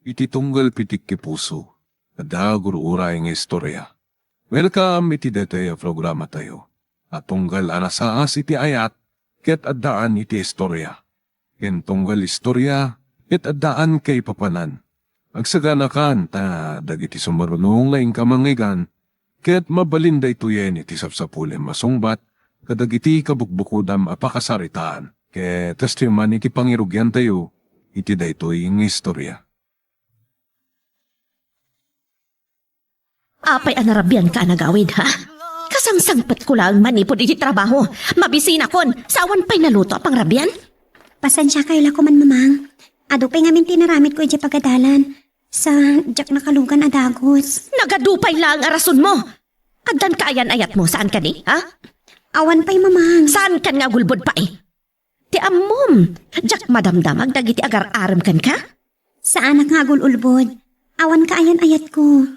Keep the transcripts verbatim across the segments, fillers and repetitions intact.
iti tunggal pitik ti puso, adda gur-uray nga istorya. Welcome iti daytoy a programatayo a tunggal a nasaas iti ayat ket addaan iti istorya. Ken tunggal istorya ket addaan kaipapanan. Agsaganakan ta dagiti sumarunong nga inka mangngeggan ket mabalin daytoyen iti sapsapulem a sungbat kadagiti kabukbukodam a pakasaritaan. Ket kastoy man iti pangirugiantayo iti daytoy nga istorya. Apay a narabianka a nagawid, ha? Kasangsangpetko laeng manipud iti trabaho. Mabisinakon, sa awan pay naluto a pangrabian. Pasensiakayo la koman, Mamang. Adu pay ngamin ti inaramidko idiay pagadalan. Sa diak nakalugan a dagus. Nagadu pay laeng a rasonmo! Addan kaayan-ayatmo, saan kadi, ha? Awan pay, Mamang. Saankan nga agulbod pay? Ti ammom, diak madamdamag dagiti agar-arem kenka? Saanak nga agul-ulbod. Awan kaayan-ayatko.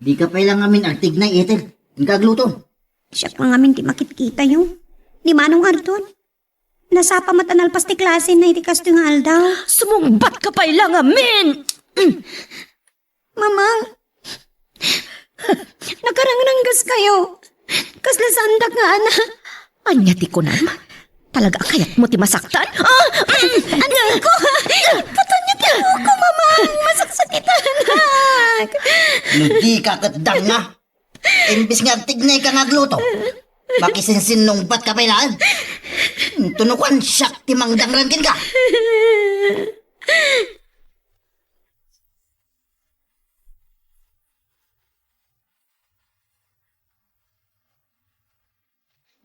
Dika pay la ngamin agtignay, Ethel. Inka agluto. Siak la ngamin ti makitkitayo. Ni Manong Ardon. Nasapa met a nalpas ti klasena iti kastoy nga aldaw. Sumungbatka pay la ngamin! Mamang, nakarangranggaskayo. Kasla saandak nga anak. Ania ti kunam? Talaga a kayatmo ti masaktan? Ah! Anak ko! Putol niyo ti uko, Mamang! Masaksakitanak! No dika ket danga, imbes nga agtignayka nga agluto, makisinsinnungbatka pay laeng. Tunukan siak ti mangdangran kenka.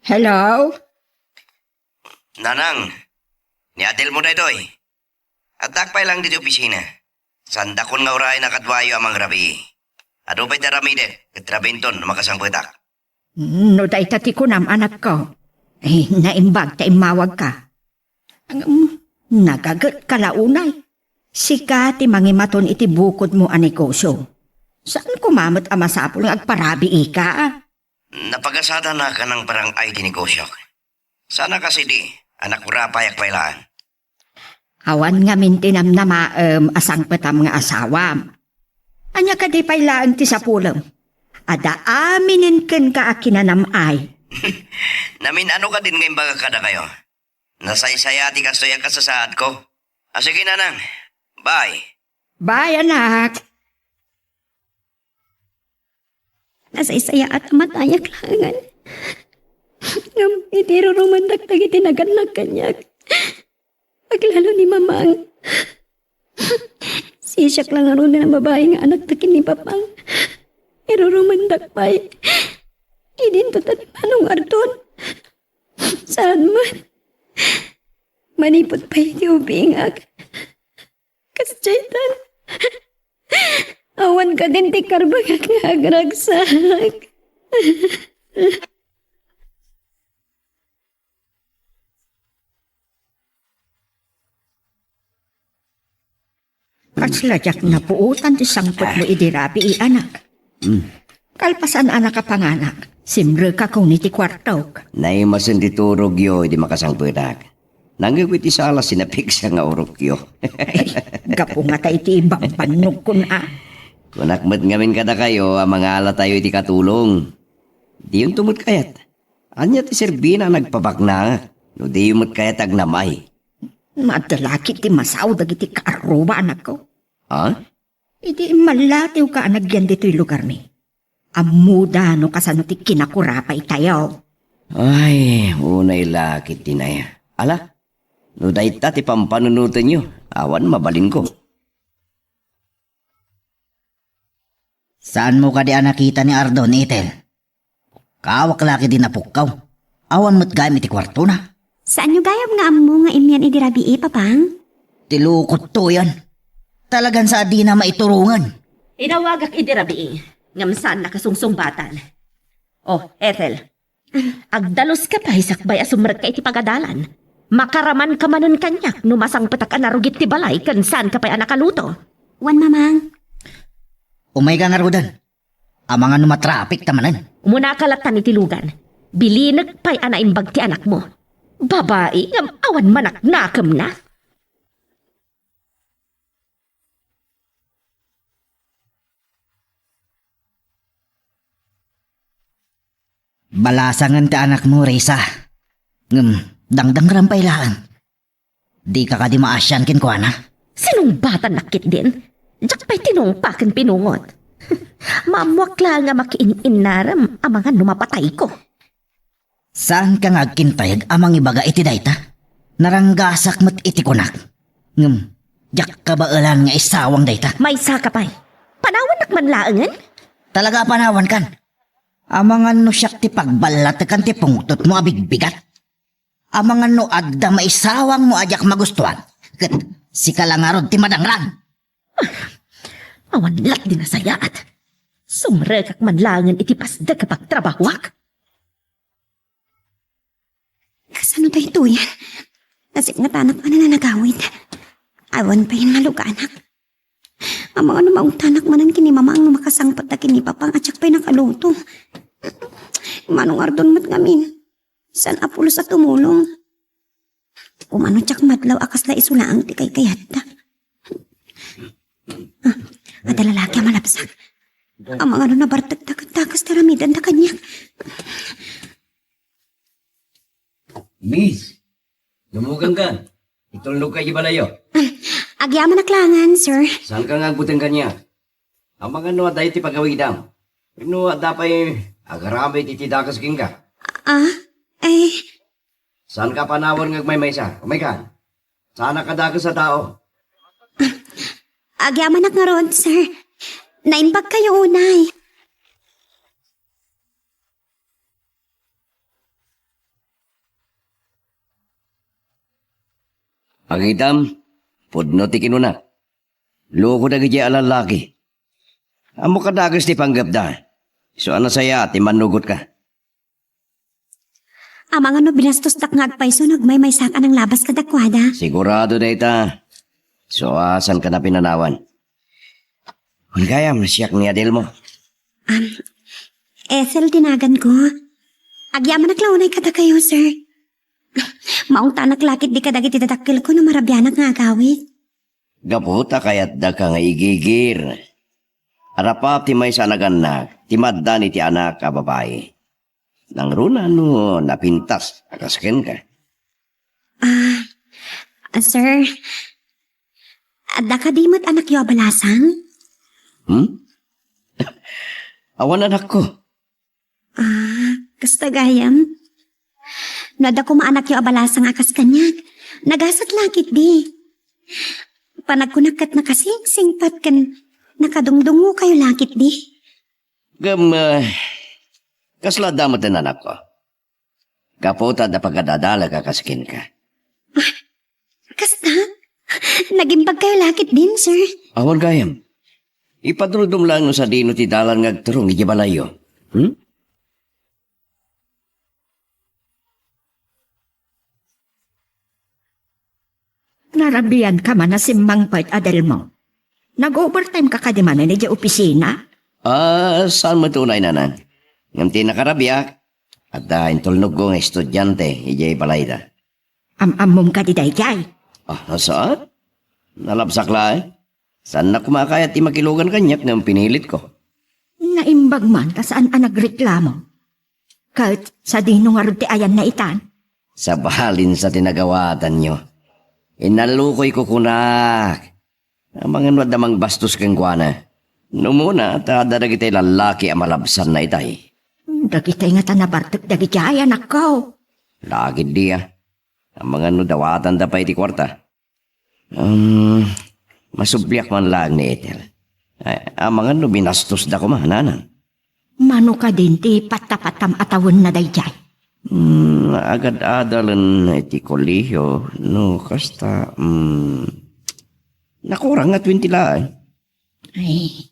Hello? Nanang, ni Adelmo daytoy. Addak pay lang ditoy opisina. Saandakon nga urayna kaduayo a mangrabii. Adu pay ti aramidek ket rabiinton no makasangpetak. No dayta ti kunam, anakko, eh, naimbag ta immawagka. Ngem, nagagetka la unay. Sika ti mangimaton iti bukodmo a negosio. Saan koma met a masapul nga agparabiika? Napagasadannak a nangbarang-ay ti negosiok. Sana kas idi a nakurapayak pay laeng. Awan ngamin ti namnamaem a sangpetam nga asawam. Ania kadi pay laeng ti sapulem? Adda aminen kenka a kinanam-ay. Namin-ano kadin nga imbagak kadakayo? Nasaysaya ti kastoy a kasasaadko. A, sige, nanang. Bye. Bye, anak. Nasaysayaat a matayak laengen. Ngem iti irurumendak dagiti nagannak kaniak, aglalo ni Mamang. Sisiak la ngaruden a babai nga anakta ken ni Papang. Irurumendak pay. Idinto ta ni Manong Ardon. Saan man. Manipud pay iti ubingak. Kas daytan, awan kadin ti karbengak nga agragsak. Kasla diak napuotan ti sangpetmo idi rabii, anak. Hmm. Kalpasan a nakapanganak, simrekakon iti kuartok. Naimasen ti turogyo idi makasangpetak. Nangngegko iti sala, sinapigsa nga urokyo. Gapu ngata iti ibagbannogkon a. Kunak met ngamin kadakayo a mangalatayo iti katulong. Diyonto met kayat. Ania ti serbina a nagpabaknang no diyo met kayat agnam-ay? Madalaki ti masaw dagiti kaarruba, anakko. Ha? Idi immallatiwka a nagyan ditoy lugarmi, ammoda no kasano ti kinakurapaytayo. Ay, unay la ketdin aya. Ala, no dayta ti pampanunotenyo, awan mabalinko. Saanmo kadi a nakita ni Ardon, Ethel? Kaawak la ketdi napukkaw. Awan met gayam iti kuartona. Saanyo gayam nga ammo nga immian idi rabii, Papang? Ti lokotto yan. Talagan sa a dina maiturongan. Inawagak idi rabii, ngem saanna a sungsungbatan. Oh, Ethel, agdaluska pay sakbay a sumrekka iti pagadalan. Makaramanka manen kaniak no masangpetak a narugit ti balay ken saanka pay a nakaluto. Wen, Mamang. Umayka ngaruden. Amangan no matrapikta manen. Umunaka lattan iti lugan. Bilinek pay a naimbag ti anakmo. Babai ngem awan manaknakemna. Balasangen ti anakmo, Risa. Ngem, dangdangram pay laeng. Dika kadi maasian kenkuana? Sinungbatannak ketdin. Diak pay tinungpa ken pinungot. Maammoak laeng a makiin-innaram amangan no mapatayko. Saanka nga agkintayeg a mangibaga iti dayta? Naranggasak met iti kunak. Ngem, diak kabaelan nga isawang dayta. Maysaka pay. Panawannak man laengen? Talaga a panawankan. Amangan no siak ti pagballatekan ti pungtotmo a bigbigat. Amangan no adda maisawangmo a diak magustuan, ket sika la ngarud ti madangrag. Awan latdi nasayaat. Sumrekak man laengen iti pasdek a pagtrabahoak. Kasano daytoyen? Nasipngatanak manen a nagawid. Awan pay maluganak. Amangan no maungtanak manen ken ni Mama no makasangpet da ken ni Papa nga diak pay nakaluto. Mano ngardon met ngamin? Saan a pulos a tumulong? Umano diak madlaw a kasla isu laeng ti kaykayatda. Ah, adda lalaki a malabsak. Amangan no nabartek da ket dakes ti aramidenda kaniak. Miss, dumugangka. Itulnogka iti balayo. Ah, agyamanak laengen, sir. Saanka nga agbuteng kaniak? Amangan no adda iti pagawidam. Wenno adda pay agaramid iti dakes kenka? Ah, eh. Saanka a panawan nga agmaymaysa? Umayka. Saanak a dakes a tao. Agyamanak ngarud, sir. Naimbag kayo unay. Pakitam, pudno ti kinuna. Loko dagiti a lallaki. Ammok a dakes ti panggepda. Isu a nasayaat ti mannugotka. Amangan no binastosdak nga agpayso no agmaymaysak a nanglabas kadakuada. Sigurado dayta. Isu a saanka a pinanawan. Wen gayam, siak ni Adelmo. Um, Ethel ti naganko. Agyamanak la unay kadakayo, sir. Maungtanak la ketdi kadagiti dadakkelko no marabianak nga agawid. Gapu ta kayatdaka nga igigir. Arapap ti maysa a nagannak, ti maddan iti anak a babai. Nangruna no napintas a kas kenka. Ah, ah, sir, adda kadi met anakyo a balasang? Hmm? Awan anakko. Ah, kasta gayam. No adda koma anakyo a balasang a kas kaniak, nagasat la ketdi. Panagkunak ket nakasingsingpat ken nakadungdungngokayo la ketdi. Ngem, ah, kasla adda met ti anakko. Gapu ta adda pagad-adalak a kas kenka. Kasta? Nagimbagkayo la ketdin, sir? Awan gayam. Ipadruldom laeng no sadino ti dalan nga agturong idiay balayyo. Hmm? Narabianka man a simmangpet, Adelmo. Nag-overtime ka kadi manen idiay opisina? Ah, saan met unay, nanang? Ngem ti nakarabiak, adda intulnogko nga estudiante idiay balayda. Am-ammom kadi daydiay? Ah, saan? Nalabsak laeng. Saannak koma a kayat ti makilugan kaniak ngem pinilitko. Naimbag man ta saan a nagreklamo. Ket sadino ngarud ti ayanna itan? Sabalinsa ti nagawatanyo. Inallukoyko kunak. Amangan no adda mangbastos kenkuana. No umuna, ta adda dagiti lallaki a malabsanna itay. Dagitay ngata nabartek dagiti ay anakko. Lagid dia. Amangan no dawatanda pay ti kuarta. Um, masubliak man laeng ni Ethel. Ay, amangan no binastosda koma, nanang. Mano kadin ti patta-pattam a tawenna daydiay? Hmm, agad-adalen iti kolehiyo, no kasta, hmm, nakurang nga twenty laeng. Ay,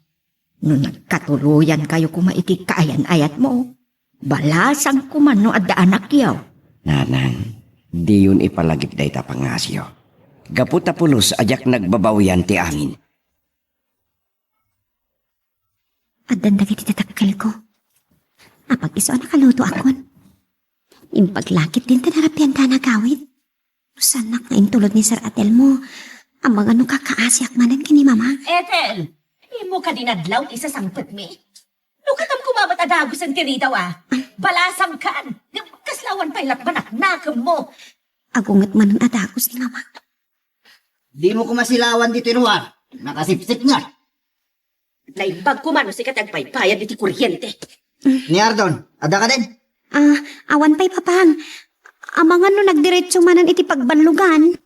no nagkatuloyankayo koma iti kaayan-ayatmo, balasangko man no adda anakyo. Nanang, diyon ipalagip dayta pangasyo. Gapu ta pulos a diak nagbabawian ti amin. Addan dagiti dadakkelko. Apag-isu a nakalutoakon. Impaglakit din ti narabianda a nagawid. No saannak nga intulod ni Sir Adelmo, amangan no kakaasiak manen ken ni Mama. Ethel, dimo kadi nadlaw ti sasangpetmi? No katam koma Amat a dagusen ti ridaw, a. Balasangkan. Ngem kasla awan pay latmanak nakemmo. Agunget manen a dagus ni Mamang. Dimo koma silawan ditoy ruar. Nakasipsipnget. Naimbag koma no sika ti agbaybayad iti kuryente. Ni Ardon, adda kadin? Ah, awan pay, Papang. Amangan no nagdiretso manen iti pagbanlogan.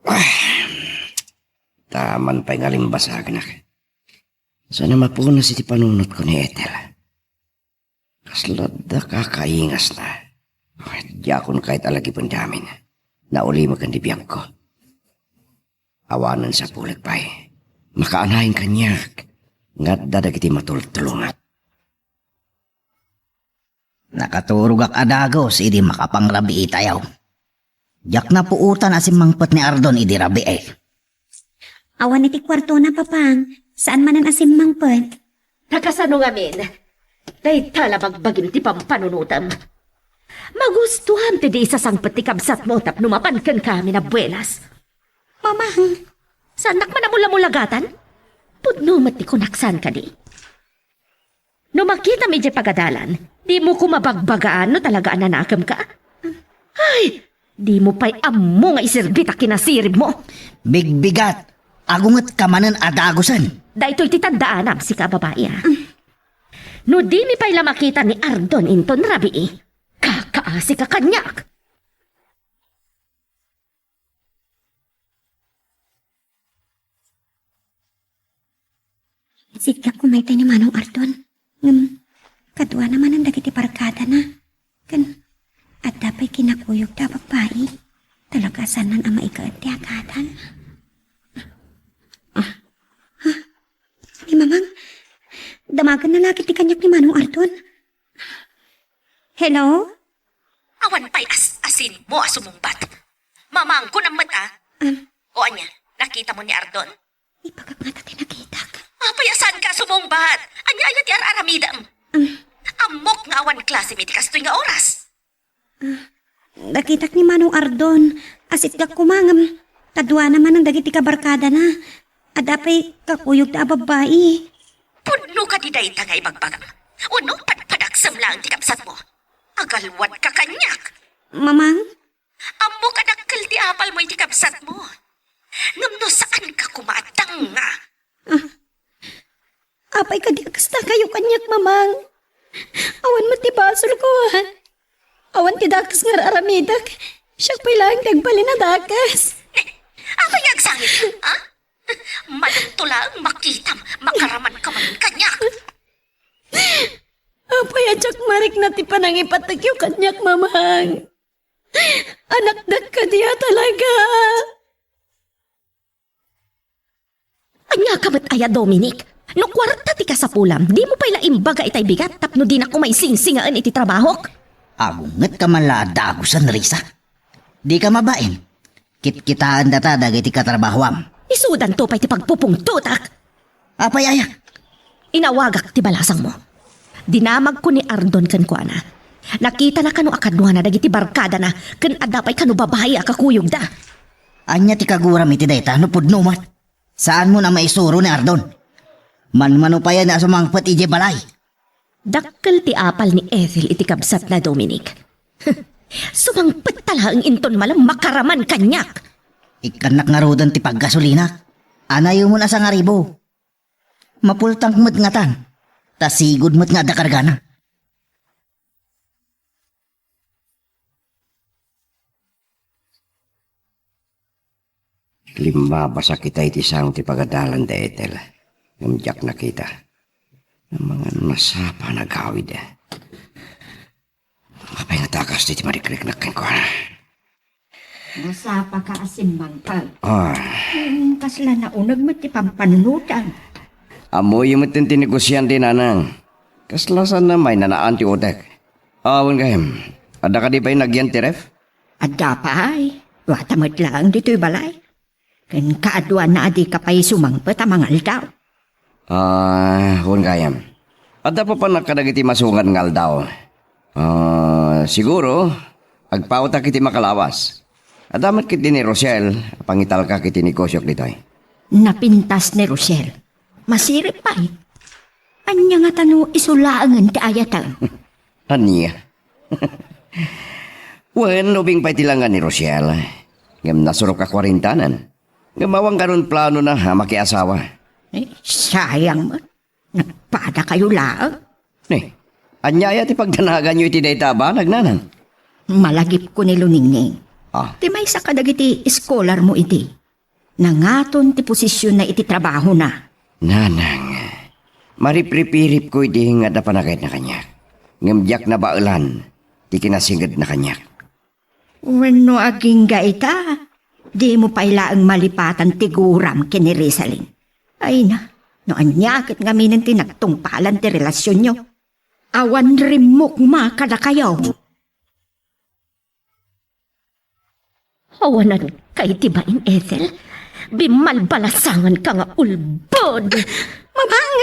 Ah, taman pay nga limbasagnak. Saan a mapunas iti panunotko ni Ethel? Kasla adda kakaingasna. Diakon kayat a lagipenda amin. Nauli met ken ti biagko. Awanen sapulek pay. Makaanayen kaniak nga adda dagiti matultulongak. Nakaturogak a dagus idi makapangrabiitayo. Diak napuotan a simmangpet ni Ardon idi rabii. Awan iti kuartona, Papang. Saan manen a simmangpet. Ta kasano ngamin? Dayta la bagbagim ti pampanunotem. Magustuam ti di isasangpet ti kabsatmo tapno mapan kenka amin a buenas. Mamang. Saannak man a mulamulagatan? Pudno met ti kunak saan kadi. No makitam idiay pagadalan, dimo koma bagbagaan no talaga a nanakemka? Ay, dimo pay ammo nga iserbi ta kinasiribmo. Bigbigat, agungetka manen a dagusen. Daytoy ti tandaanam, sika a babai, a. No dimi pay la makita ni Ardon inton rabii, kakaasika kaniak. Sika kumayta ni Manong Ardon. Ngem, kaduana manen dagiti barkadana. Ken, adda pay kinakuyogda a babbai. Talaga a saannan a maikaet ti agadal. Ah, ha? Ni Mamang, damagenna la ket ti kaniak ni Manong Ardon. Hello? Awan pay as-asinmo a sumungbat. Mamangko nammet, a. Um, O ania, nakitamo ni Ardon? Ibagak ngata ti nakitak. Apay a saanka a sumungbat? Ania aya ti ar-aramidem? Um, Ammok nga awan klasem iti kastoy nga oras. Ah, nakitak ni Manong Ardon. Asitgak koma ngem kaduana manen dagiti kabarkadana. Adda pay kakuyogda a babbai. Pudno kadi dayta nga ibagbagam? Wenno padpadaksem laeng ti kabsatmo? Agalwadka kaniak. Mamang? Ammok a dakkel ti apalmo iti kabsatmo. Ngem no saanka koma a tanga. Ah, apay kadi a kasta kayo kaniak, Mamang? Awan met ti basolko, a. Awan ti dakes nga ar-aramidek. Siak pay laeng ti agbalin a dakes. Apay nga agsangit, a? Madamto laeng makitam, makaramanka manen kaniak. Apay a diak marikna ti panangipatekyo kaniak, Mamang? Anakdak kadi a talaga? Ania ka met aya, Dominic? No kuarta ti kasapulam, dimo pay la imbaga itay bigat tapno dinak koma singsingaen iti trabahok? Agungetka man la a dagusen, Risa. Dika mabain. Kitkitaendata dagiti katrabahoam. Isudanto pay ti pagpupungtotak. Apay aya? Inawagak ti balasangmo. Dinamagko ni Ardon kenkuana. Nakitana kano a kaduana dagiti barkadana ken adda pay kano babai a kakuyogda. Ania ti kaguram iti dayta no pudno met? Saanmon a maisuro ni Ardon. Manmanupayan a sumangpet idiay balay. Dakkel ti apal ni Ethel iti kabsatna, Dominic. Sumangpet ta laeng inton malem makaraman kaniak. Ikkannak ngaruden ti paggasolinak. Anayomon a sangaribu. Mapultang met ngatan. Ta sigud met nga adda kargana. Limmabasak ita iti sango ti pagadalan da Ethel, ngem diak nakita. Amangan masapa a nagawid. Apay nga takas ti marikriknak kenkuana. Masapaka a simmangpet. Ah. Hmm, kasla nauneg met ti pampanunotam. Ammoyo met ti negosiante, nanang. Kasla saan a mainanaan ti utek. Awan gayam. Adda kadi pay nagyan ti ref? Adda pay. Duata met laeng ditoy balay. Ken kaduana a dika pay sumangpet a mangaldaw. Ah, wen gayam. Adda papanak kadagiti masungan nga aldaw. Ah, siguro, agpawtak iti makalawas. Adda met ketdi ni Rochelle a pangitalka iti negosiok ditoy. Napintas ni Rochelle. Masirib pay. Ania ngata no isu laengen ti ayaten? Ania? Wen, ubing pay ti langa ni Rochelle. Ngem nasurok a kuarentanan. Ngem awan kanon planona a makiasawa. Eh, sayang met. Nagpadakayo laeng. Ni, ania aya ti pagdanaganyo iti dayta a banag, nanang? Malagipko ni Luningning. Ah. Ti maysa kadagiti eskolarmo idi, nangaton ti posisionna iti trabahona. Nanang, maripripiripko idi nga adda panagayatna kaniak. Ngem diak nabaelan ti kinasingedna kaniak. Wenno agingga ita, dimo pay laeng malipatan ti guram ken ni Rizalin. Ay na, no ania ket ngamin ti nagtungpalan ti relasionyo? Awan rimmukma kadakayo. Awanan kay ti bain, Ethel. Bimmalbalasangan ka nga ulbod. Mamang!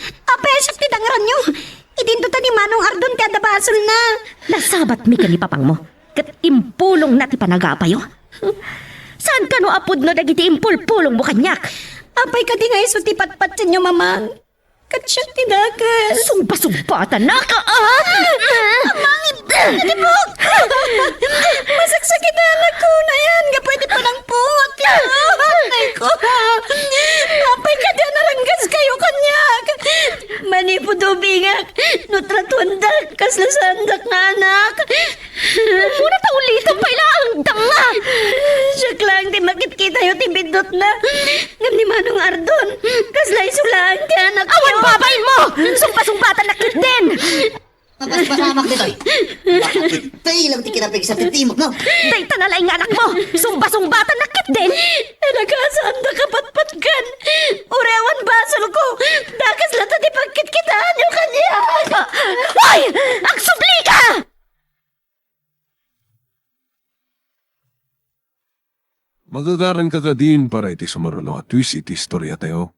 Apay siak ti dangranyo? Idinto ta ni Manong Ardon ti adda basolna. Nasabatmi ken ni papangmo, ket impulongna ti panagapayo. Saan kano a pudno dagiti impulpulongmo kaniak? Apay kadi nga isu ti patpatienyo, Mamang? Ket siak ti dakes. Sungba-sungbatanak, ah! Mamang, Tibok! Masaksakitan ako, Nayan, nga pwede pa nang puwak yan. Ay ko, apay kadi a naranggaskayo kaniak? Manipud ubingak, no tratuandak, kasla saandak nga anak. Muna ta ulitan pay laeng, danga! Siak laeng ti makitkitayo ti biddutna. Ngem ni Manong Ardon, kasla isu laeng ti anakyo. Awan babainmo! Sungba-sungbatannak ketdin! Mapaspasamak ditoy. Bakit? Tayo lang ti kinapigsa ti timok mo. Dayta na laeng nga anakmo! Sungba-sungbatannak ketdin! Nagasaanda ka patpatgan. Uray awan basolko. Dakes latta ti pagkitkitaanyo kaniak. Hoy! Agsublika! Magagaranka kadin para iti sumaruno a twist iti istoriatayo.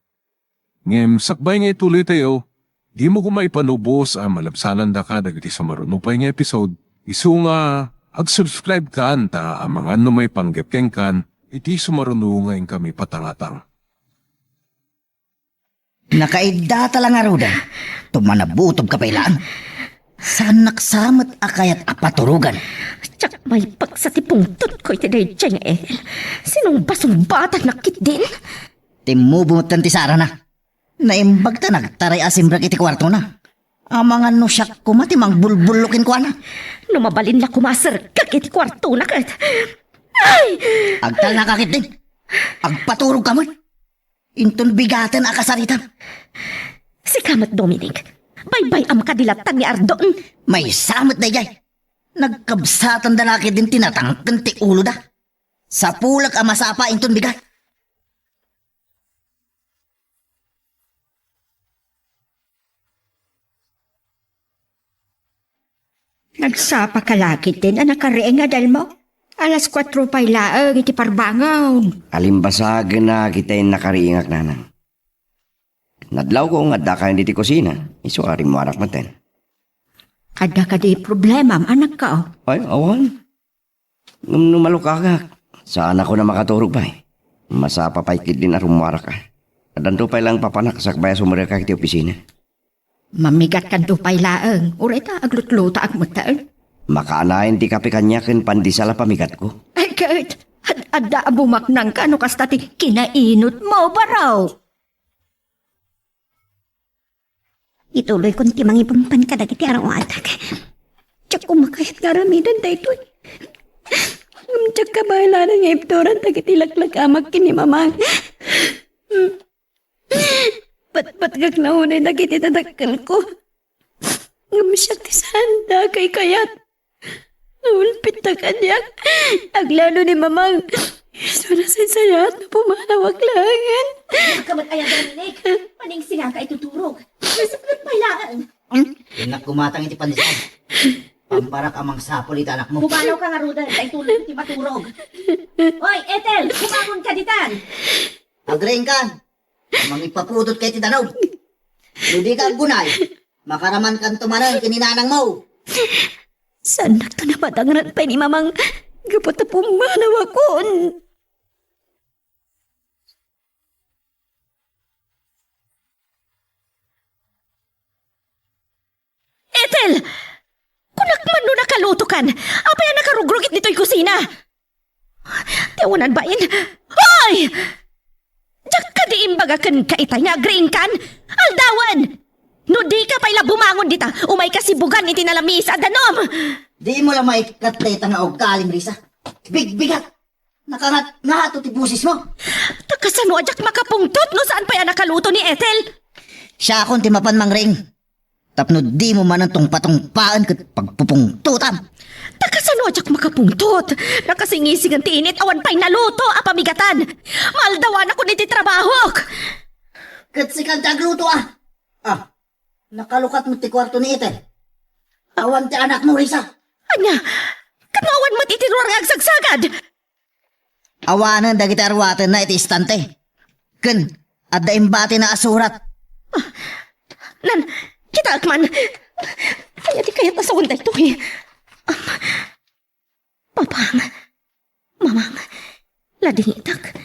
Ngem sakbay nga ituloytayo, dimo koma ipanubos a malabsanandaka dagiti sumaruno pay nga episode, isu nga ag-subscribe kan ta amangan no maipanggep kenkan iti sumaruno nga inkami patangatang. Nakaiddata la ngaruden. Tumanabutob ka pay laeng. Saannak sa met a kayat a paturogan. Diak maipagsa ti pungtotko iti daydiay nga Ethel. Sinungba-sungbatannak ketdin. Timmubo metten ti sarana. Naimbag ta nagtaray a simrek iti kuartona. Amangan no siak koma ti mangbulbullo kenkuana. No mabalin la koma a serkek iti kuartona ket. Ay! Agtalnaka ketdin. Agpaturogka met. Inton bigaten a kasaritam. Sika met, Dominic. Baybay-am kadi latta ni Ardon. Maysa met daydiay. Nagkabsatanda la ketdin ti natangken ti uloda. Sapulek a masapa inton bigat. Nagsapaka la ketdin a nakariing, adalmo? Alas kuatro pay laeng iti parbangon. Alimbasagen a kitay nakariingak, nanang. Nadlawko nga addakayon iti kusina, isu a rimmuarak metten. Adda kadi problemam, anakko? Ay, awan. Ngem no malukagak, saanakon a makaturog pay. Masapa pay ketdin a rummuarak a. Addanto pay laeng papanak sakbay a sumrekak iti opisina. Mamigatkanto pay laeng, uray ta aglutlutoak metten. Makaanayon ti kape kaniak ken pandesal a pamigatko. Ay, ket, ad-, adda a bumaknangka no kasta ti kinainutmo, baro. Ituloykon ti mangipungpan kadagiti aruatak. Diak koma kayat nga aramiden daytoy. Ngem diak kabaelan nga ibturan dagiti laklakamak ken ni Mamang. Patpatgak na unay dagiti dadakkelko. Ngem siak ti saan dakay kayat. Naulpitta kaniak. Aglalo ni Mamang. Isu a sinasayaat no pumanawak laengen. Kamat aya, Dominic. Paningsinga ka ituturog. Nasipnget pay laeng. Innak kumatang iti pandesal. Pamparak a mangsapul iti anakmo. Pumanaw ka ngaruden, ta ituloy ti maturog. Oy, Ethel, bumangon ka ditan. Agriingkan. Mangipapudot ka iti danum. No di ka aggunay, makaramankanto manen ken ni nanangmo. Saannak ta napadangran pay ni Mamang. Tapatapumanaw akon. Ethel! Kunak man no nakalutokan, apay a nakarugrugit ditoy kusina? Ti awanan bain. Hoy! Diak kadi imbaga kenka itay nga agriingkan? Aldawen! No dika pay la bumangon dita, umayka sibugan iti nalamiis a danum! Dimo la maikkat dayta nga ugalim, Risa. Bigbigak! Nakangat nga ato ti bosesmo. Ta kasano a diak makapungtot no saan pay a nakaluto ni Ethel? Siakon ti mapan mangring. Tapno dimo manen tungpatungpaen ket pagpupungtotam. Ta kasano a diak makapungtot? Nakasingisingan ti init, awan pay naluto a pamigatan. Maaldawanakon iti trabahok. Ket sika ti agluto, a? Ah, nakalukat met ti kuarto ni Ethel. Awan ti anakmo, Risa. Ania? Ket no awan met iti ruar nga agsagsagad? Awanen dagiti aruatenna iti istante. Ken adda imbatina a surat. Nan, kitaek man. Ania ti kayat a sawen daytoy? Am, Papang, Mamang, ladingitak.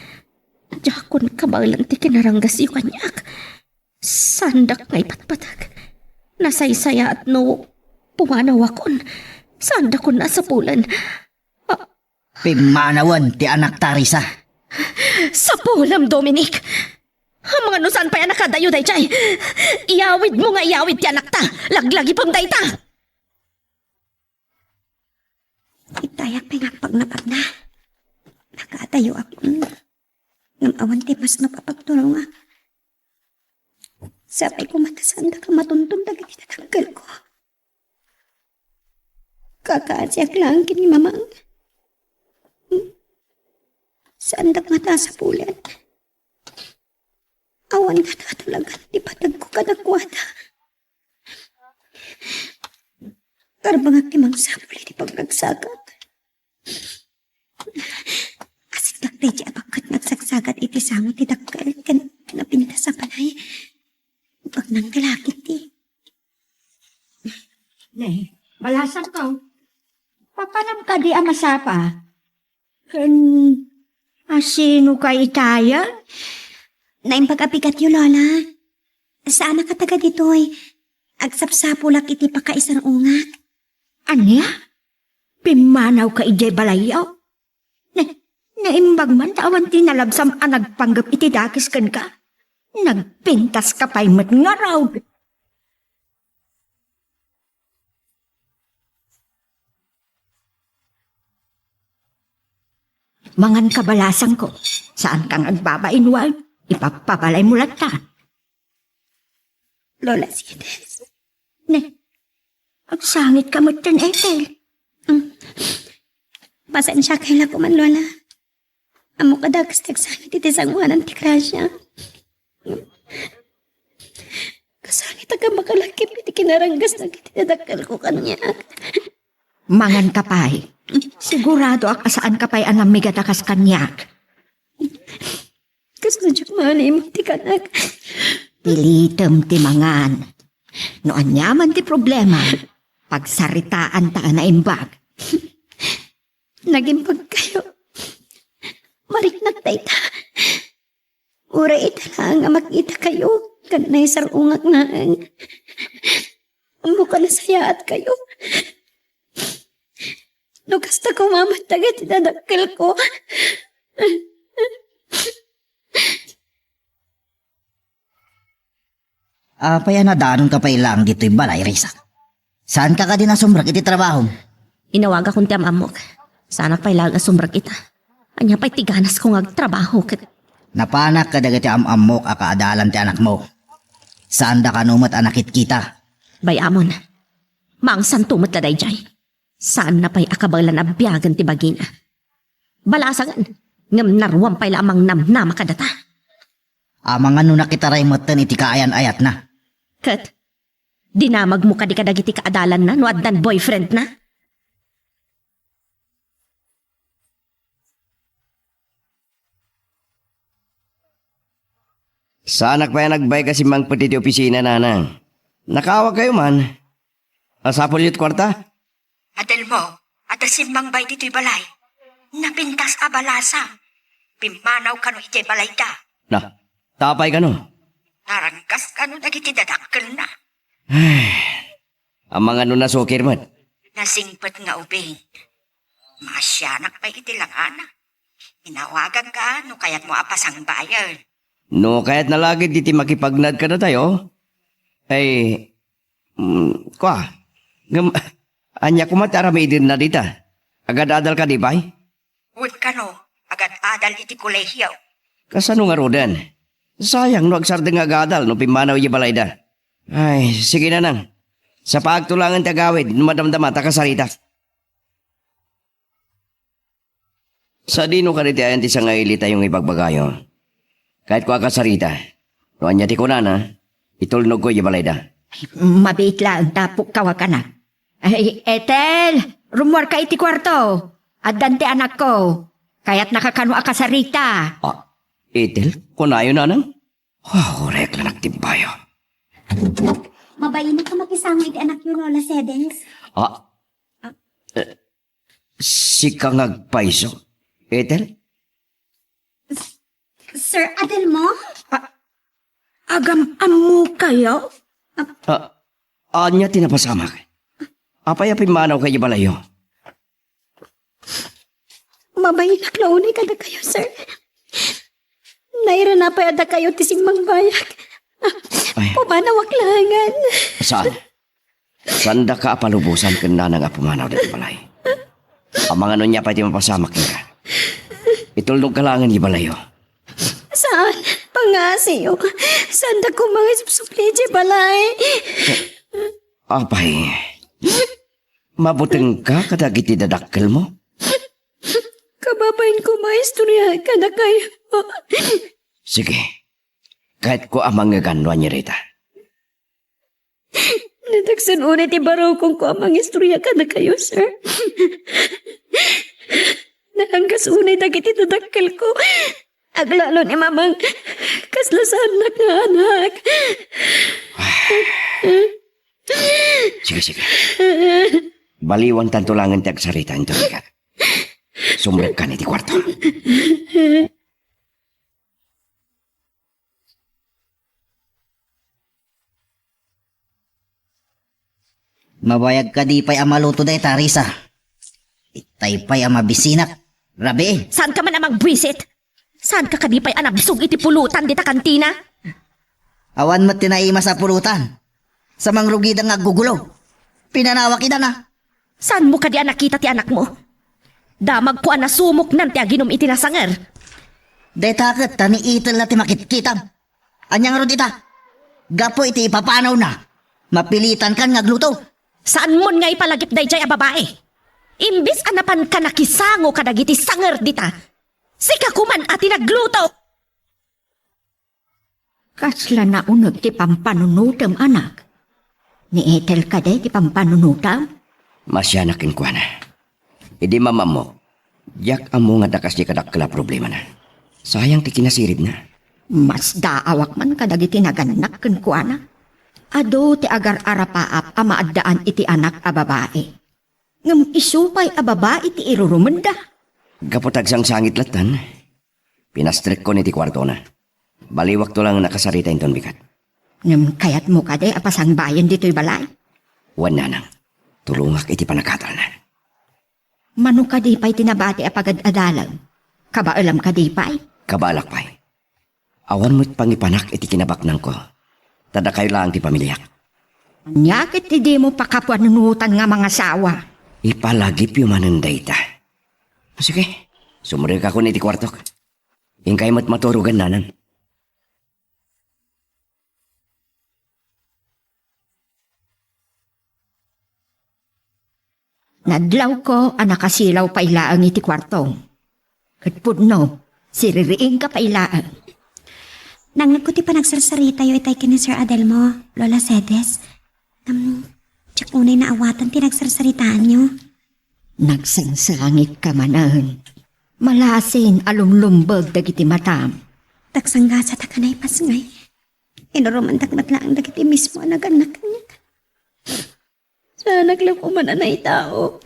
Diakon kabaelan ti kinaranggasyo kaniak. Saandak nga ipatpateg. Nasaysayaat no pumanawakon. Saandakon a sapulen. A- Pimmanawen ti anakta, Risa. Sapulem, Dominic! Amangan no saan pay a nakadayo daydiay. Iyawidmo nga iyawid ti anakta. Laglagipem dayta. Ittayak pay nga agpagnapagna. Nakadayoak. Ngem awan ti masnop a pagturongak. Sapay koma ta saandak a matunton dagiti dadakkelko. Kakaasiak laeng ken ni Mamang. Saandak ngata a sapulen. Awan ngata a tulagan ti pategko kadakuada. Karbengak ti mangsapul iti pagragsakat. Asigdak daydi a bakket nga agsagsagat iti sango ti dakkel ken napintas a balay. Bagnang ti lakit ti. Ne, balasangko. Papanam kadi a masapa? Ken asino kay itayen? Naimbag a bigatyo, Lola. Saanak a taga ditoy. Agsapsapulak iti pakaisar-ungak. Ania? Pimmanawka idiay balayyo? Na, naimbag man ta awan ti nalabsam a nagpanggep iti dakes kenka. Nagpintaska pay met ngarud. Mangan ka, balasangko. Saanka nga agbabain wen. Ipagpabalaymo latta. Lola Sides. Ne, agsangitka metten, Ethel. Mm. Pasensiakay la koman, Lola. Ammok a dakes ti agsangit iti sangoanan ti grasia. Kasangitak a makalakip iti kinaranggas dagiti dadakkelko kaniak. Mangan ka pay. Siguradoak a saanka pay a nammigat a kas kaniak. Kasla diak maalimos ti kanak. Pilitem ti mangan. No aniaman ti problema, pagsaritaanta a naimbag. Nagimbagkayo. Mariknak dayta. Uray ita laeng a makitakayo ken naisar-ungak laeng. Ammok a nasayaatkayo. No kasta koma met dagiti dadakkelko. Apay a nadanonka pay laeng ditoy balay, Risa? Saanka kadi a sumrek iti trabahom? Inawagakon ti am-ammok. Saanak pay laeng a sumrek ita. Ania pay ti ganasko nga agtrabaho ket napanak kadagiti am-ammok a kaadalan ti anakmo. Saanda kano met a nakitkita. Bay-amon. Maangsanto met la daydiay. Saanna pay a kabaelan a biagen ti bagina. Balasangen, ngem naruam pay la a mangnamnama kadata. Amangan no nakitaray metten iti kaayan-ayatna. Ket dinamagmo kadi kadagiti kaadalanna no addan boyfriendna? Saanak pay a nagbaybay a simmangpet iti opisina, nanang. Nakaawagkayo man. Masapulyo ti kuarta? Adelmo, adda simmangbay ditoy balay. Napintas a balasang. Pimmanaw kano idiay balayda. Na, apay kano? Naranggas kano dagiti dadakkelna. Ay, amangan no nasukir met. Nasingpet nga ubing. Maasianak pay iti langana. Inawaganka no kayatmo a pasangbayen. No kayatna la ketdi ti makipagnad kadatayo, ay, mm, kua, ngem, ania koma ti aramidenna dita? Agad-adal kadi pay? Wen kano, agad-adal iti kolehio. Kasano ngaruden? Sayang no agsardeng nga agadal no pimmanaw idiay balayda. Ay, sige, nanang. Sapaagto laengen ti agawid no madamdama ta kasaritak. Sadino kadi ti ayan ti sangailitayo nga ibagbagayo? Kayatko a kasarita. No ania ti kunana, itulnogko idiay balayda. Mabiit laeng ta pukkawak, anak. Ay, Ethel, rummuarka iti kuarto. Addan ti anakko. Kayatnaka kano a kasarita. Ah, Ethel, kunayo, nanang? Ah, uray aglanak ti bayo. Mabainak a makisango iti anakyo, Lola Cedes. Ah, eh, sika nga agpayso, Ethel? Sir Adelmo? A-, agam-ammokayo? Ah, ania ti napasamak? Apay a pimmanawkayo idiay balayyo? Mabainak la unay kadakayo, sir. Nairana pay a dakayo ti simmangbayak. Ay. Pumanawak laengen. Saan? Saandaka a palubosan ken nanang a pumanaw ditoy balay. Amangan no ania pay ti mapasamak kenka. Itulnogka laengen idiay balayyo. Saan? Pangngasiyo. Saandak koma nga isupsupli idiay balay. Apay, mabutengka kadagiti dadakkelmo? Kababain koma a istorya kadakayo. Sige. Kayatko a mangngegan no ania dayta. Nadagsen unay ti barukongko a mangistorya kadakayo, sir. Naranggas unay dagiti dadakkelko. Aglalo ni Mamang, kasla saannak nga anak. Sige, sige. Baliwantanto laengen ti agsarita inton bigat. Sumrekkan iti kuarto. Mabayag kadi pay a maluto dayta, Risa? Itay pay a mabisinak. Rabii. Saanka man a mangbuisit? Saanka kadi pay a nabsog iti pulutan dita kantina? Awan met ti naimas a pulutan. Sa mangrugida nga aggugulo. Pinanawak ida na. Saanmo kadi a nakita ti anakmo? Damagko a nasumoknan ti aginum iti nasanger. Dayta ket ta ni Ethel la ti makitkitam. Ania ngarud ita? Gapu iti ipapanawna, mapilitankan nga agluto. Saanmon nga ipalagip daydiay a babai? Imbes a napanka nakisango kadagiti sanger dita, sika koman a ti nagluto! Kasla nauneg ti pampanunotem, anak. Ni Ethel kadi ti pampanunotam? Maasianak kenkuana. Idi mamammok, diak ammo nga adda kasdi kadakkel a problemana. Sayang ti kinasiribna. Masdaawak man kadagiti nagannak kenkuana. Adu ti agar-arapaap a maaddaan iti anak a babai. Ngem isu pay a babai ti irurumenda. Gapu ta agsangsangit lattan, pinastrekkon iti kuartona. Baliwakto laeng a kasarita inton bigat. Ngem kayatmo kadi a pasangbayen ditoy balay? Wen, nanang. Tulongak iti pannakadalna. Mano kadi pay ti nabati a pagad-adalem? Kabaelam kadi pay? Kabaelak pay. Awan met pangipanak iti kinabaknangko. Ta dakayo laeng ti pamiliak. Ania ket ti dimo pakapuanunotan nga mangasawa? Ipalagipyo manen dayta. Sige, sumrekakon iti kuartok. Inkay met maturogen, nanang. Nadlawko a nakasilaw pay laeng iti kuarto. Ket pudno, siririingka pay laeng. Nangngegko ti panagsarsaritayo itay ken ni Sir Adelmo, Lola Cedes. Ngem, diak unay naawatan ti nagsarsaritaanyo. Nagsangsangit ka manen. Malasin a lumlumbeg dagiti matam. Tagsanggasatak a naipasngay. Inurumantak met laeng dagiti mismo a nagannak kaniak. Saanak la koma a naitao.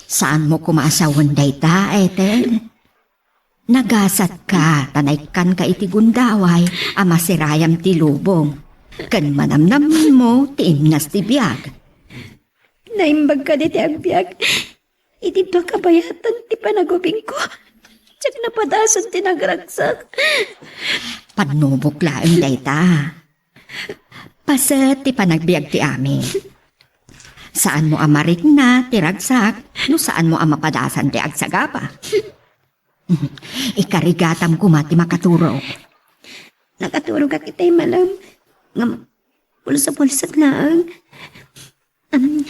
Saanmo koma a sawen dayta, Ethel? Nagasatka ta naikkanka iti gundaway a masirayam ti lubong, ken manamnammo ti imnas ti biag. Naimbag kadi ti agbiag iti dua kabayatan ti panagubingko. Diak napadasan ti nagragsak. Pannubok laeng dayta. Paset ti panagbiag ti amin. Saanmo a marikna ti ragsak no saanmo a mapadasan ti agsagaba. Ikarigatam koma ti makaturog. Nakaturogak itay malem, ngem pulso-pulsot laeng. Am,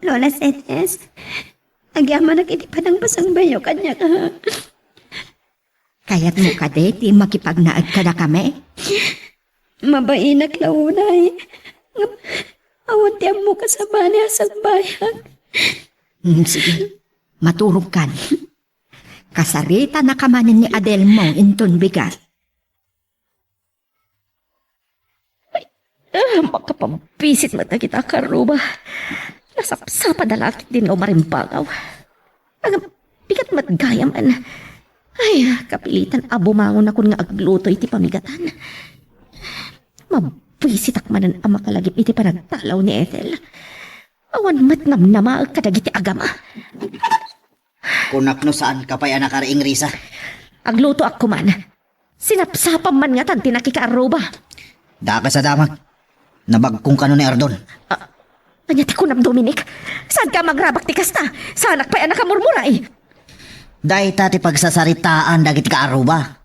Lola Cedes, agyamanak iti panangpasangbayo kaniak, ha? Kayatmo kadi ti makipagnaed kadakami? Mabainak la unay. Ngem awan ti ammok a sabali a sangbayak. Hmm, sige. Maturogkan. Kasaritanaka manen ni Adelmo inton bigat. Ah, makapabisit met dagita a karruba. Nasapsapanda la ketdin nga umarimbangaw. Agam, bigat met gayam, an. Ay, kapilitan a bumangonakon nga agluto iti pamigatan. Mabisitak manen a makalagip iti panagtalaw ni Ethel. Awan met namnamaek kadagiti agama. Kunak no saanka pay a nakariingrisa. Aglutoak koman. Sinapsapam man ngatan ti nakikaarruba. Dakes a damag. Nabagkong kano ni Ardon. Ah, ania ti kunam, Dominic? Saanka a mangrabak ti kasta? Saanak pay a nakamurmuray. Dayta ti pagsasaritaan dagiti kaarruba.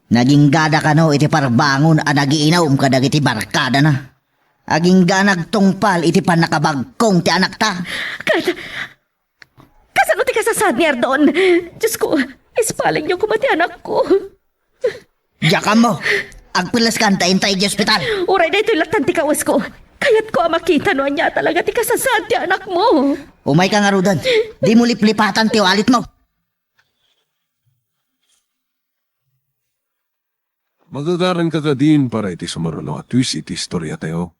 Naginggada kano iti parbangon a nagiinum kadagiti barkadana. Agingga nagtungpal iti pannakabagkong ti anakta. Ket Kasano ti kasasaad ni Ardon? Diosko, ispalingyo koma ti anakko. Diak ammo. Agpelleskan ta inta idiay ospital. Uray daytoy lattan ti kawesko. Kayatko a makita no ania talaga ti kasasaad ti anakmo. Umayka ngaruden. Dimo liplipatan ti walitmo. Magagaranka kadin para iti sumaruno a twist iti istoriatayo.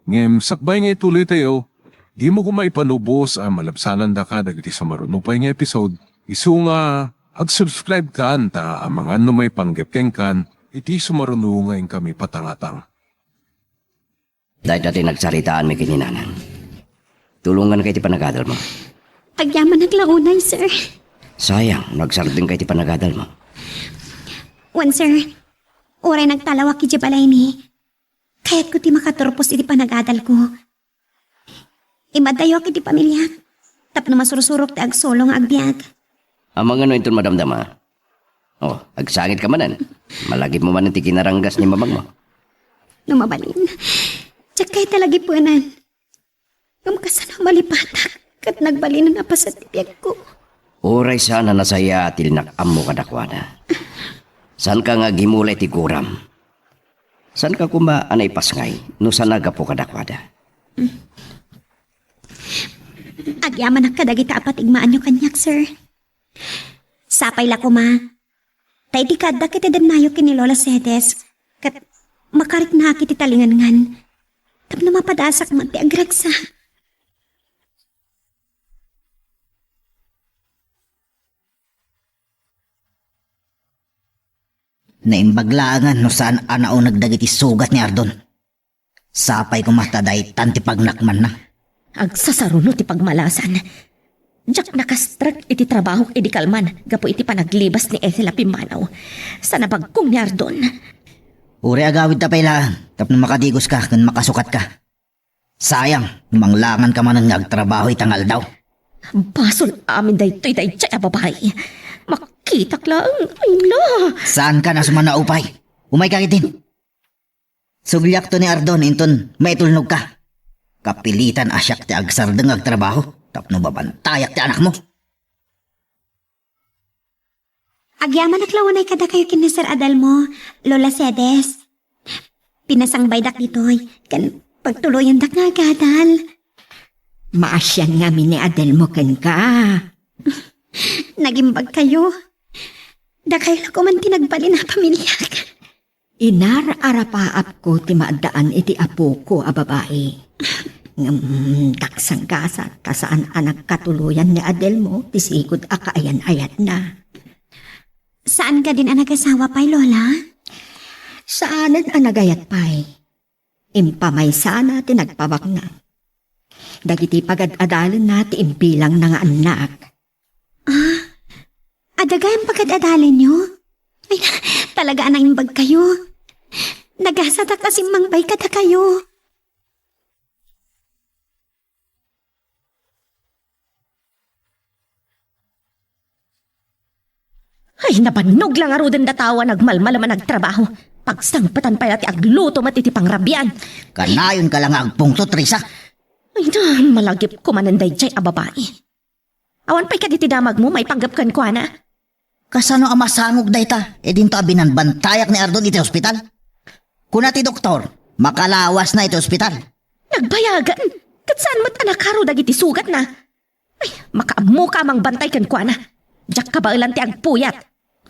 Ngem sakbay nga ituloytayo, dimo koma ipanubos a malabsanandaka dagiti sumaruno pay nga episode, isu nga ag-subscribe kan ta amangan no maipanggep kenkan iti sumaruno nga inkami patangatang. Dayta ti nagsaritaanmi ken ni Nanang. Tulonganka iti panagadalmo. Agyamanak la unay, sir. Sayang no agsardengka iti panagadalmo. Wen, sir. Uray nagtalawak idiay balaymi, kayatko ti makaturpos iti panagadalko. Immadayoak iti pamiliak tapno masursurok ti agsulo nga agbiag. Amangan no inton madamdama. Oh, agsangit ka manen. Malagipmo manen ti kinaranggas ni mamangmo. No mabalin, diak kayat a lagipenen. Ngem kasano a malipatak ket nagbalinen a paset ti biagko? Uray saan a nasayaat ti linak-ammo kadakuada. Saanka nga agimula iti guram. Saanka koma a naipasngay no saan a gapu kadakuada. Agyamanak kadagita a patigmaanyo kaniak, sir. Sapay la koma ta idi kaaddak iti dennayo ken ni Lola Cedes, ket makariknaak iti talinganngan tapno mapadasak met ti agragsak. Naimbag laengen no saan a nauneg dagiti sugat ni Ardon. Sapay koma ta daytan ti pagnakmanna. Agsasaruno ti pagmalasan. Diak nakastrek iti trabahok idi kalman gapu iti panaglibas ni Ethel a pimmanaw. Sa nabagkong ni Ardon. Uray agawidta pay laeng tapno makadigoska ken makasukatka. Sayang no manglanganka manen nga agtrabaho ita nga aldaw. Basol amin daytoy daydiay a babai. Makitak laeng, ay la. Saanka a sumannaupay. Umayka ketdin. Subliakto ni Ardon inton maitulnogka. Kapilitan a siak ti agsardeng nga agtrabaho tapno mabantayak ti anakmo. Agyamanak la unay kadakayo ken ni Sir Adelmo, Lola Cedes. Pinasangbaydak ditoy, ken pagtuloyendak nga agadal. Maasian ngamin ni Adelmo kenka. Nagimbagkayo. Dakayo la koma ti nagbalin a pamiliak. Inar-arapaapko ti maaddaan iti apoko a babai. Ngem, daksang gasat ta saan a nagkatuloyan ni Adelmo ti sigud a kaayan-ayatna. Saan kadin a nagasawa pay, Lola? Saanen a nagayat pay. Impamaysana ti nagpabaknang. Dagiti pagad-adalenna ti imbilangna nga annak. Ah, adda gayam pagad-adalenyo? Ay, talaga a naimbag kayo. Nagasatak a simmangbay kadakayo. Ay, nabannog la ngaruden datawa nagmalmalem a nagtrabaho. Pagsangpetan pay la ti agluto met iti pangrabian. Kanayonka la nga agpungtot, Risa. Ay na, malagipko manen daydiay a babai. Awan pay kadi ti damagmo maipanggep kenkuana? Kasano a masangog dayta, idinto a binanbantayak ni Ardon iti ospital? Kuna ti doktor, makalawasna iti ospital. Nagbayagan, ket saan met a nakaro dagiti sugatna. Ay, makaammoka a mangbantay kenkuana. Diak kabaelan ti agpuyat.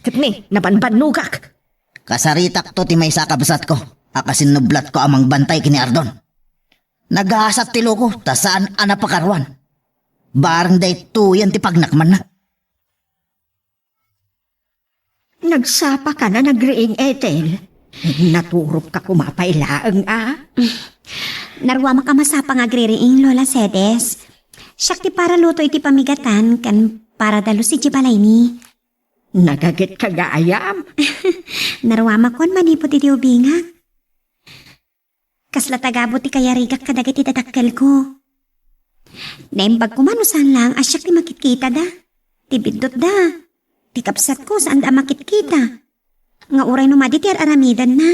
Ket ni, nabanbannogak. Kasaritakto ti maysa a kabsatko a kasinnublatko a mangbantay ken ni Ardon. Nagasat ti loko ta saan a napakaruan. Bareng daytoyen ti pagnakmanna. Nagsapaka a nagriing, Ethel. Naturopka koma pay laeng a. Naruamak a masapa nga agririing, Lola Cedes. Siak ti para luto iti pamigatan ken para dalus idiay balaymi. Nagagetka gayam. Naruamakon manipud iti ubingak. Kasla tagabu ti kayarigak kadagiti dadakkelko. Naimbag koma no saan laeng a siak ti makitkitada. Ti biddutda, ti kabsatko, saanda a makitkita. Nga uray no madi ti ar-aramidanna.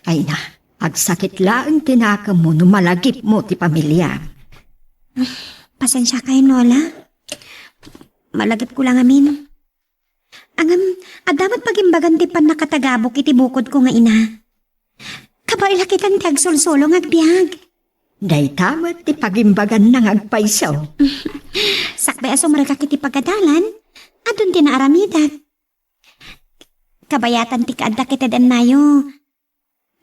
Ay na, agsakit laeng ti nakemmo no malagipmo ti pamiliam. Pasensiakayon, Lola. Malagipko la ngamin. Ngem, adda met pagimbagan ti pannakatagabuk iti bukodko nga ina. Kabaelak itan ti agsulsulo nga agbiag. Dayta met ti pagimbaganna nga agpayso. Sakbay a sumrekak iti pagadalan, adun ti naaramidak. Kabayatan ti kaaddak iti dennayo.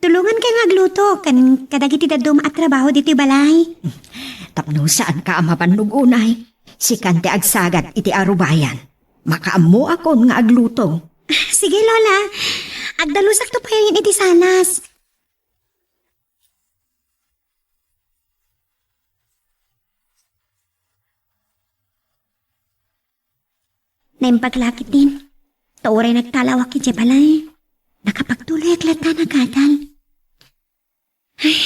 Tulongankayo nga agluto ken kadagiti dadduma a trabaho ditoy balay. Tapno saanka a mabannog unay, sikan ti agsagad iti arubayan. Makaammoakon nga agluto. Sige, Lola. Agdalusakto payen iti sanas. Naimbag la ketdin. Ta uray nagtalawak idiay balay, nakapagtuloyak latta nagadal. Ay,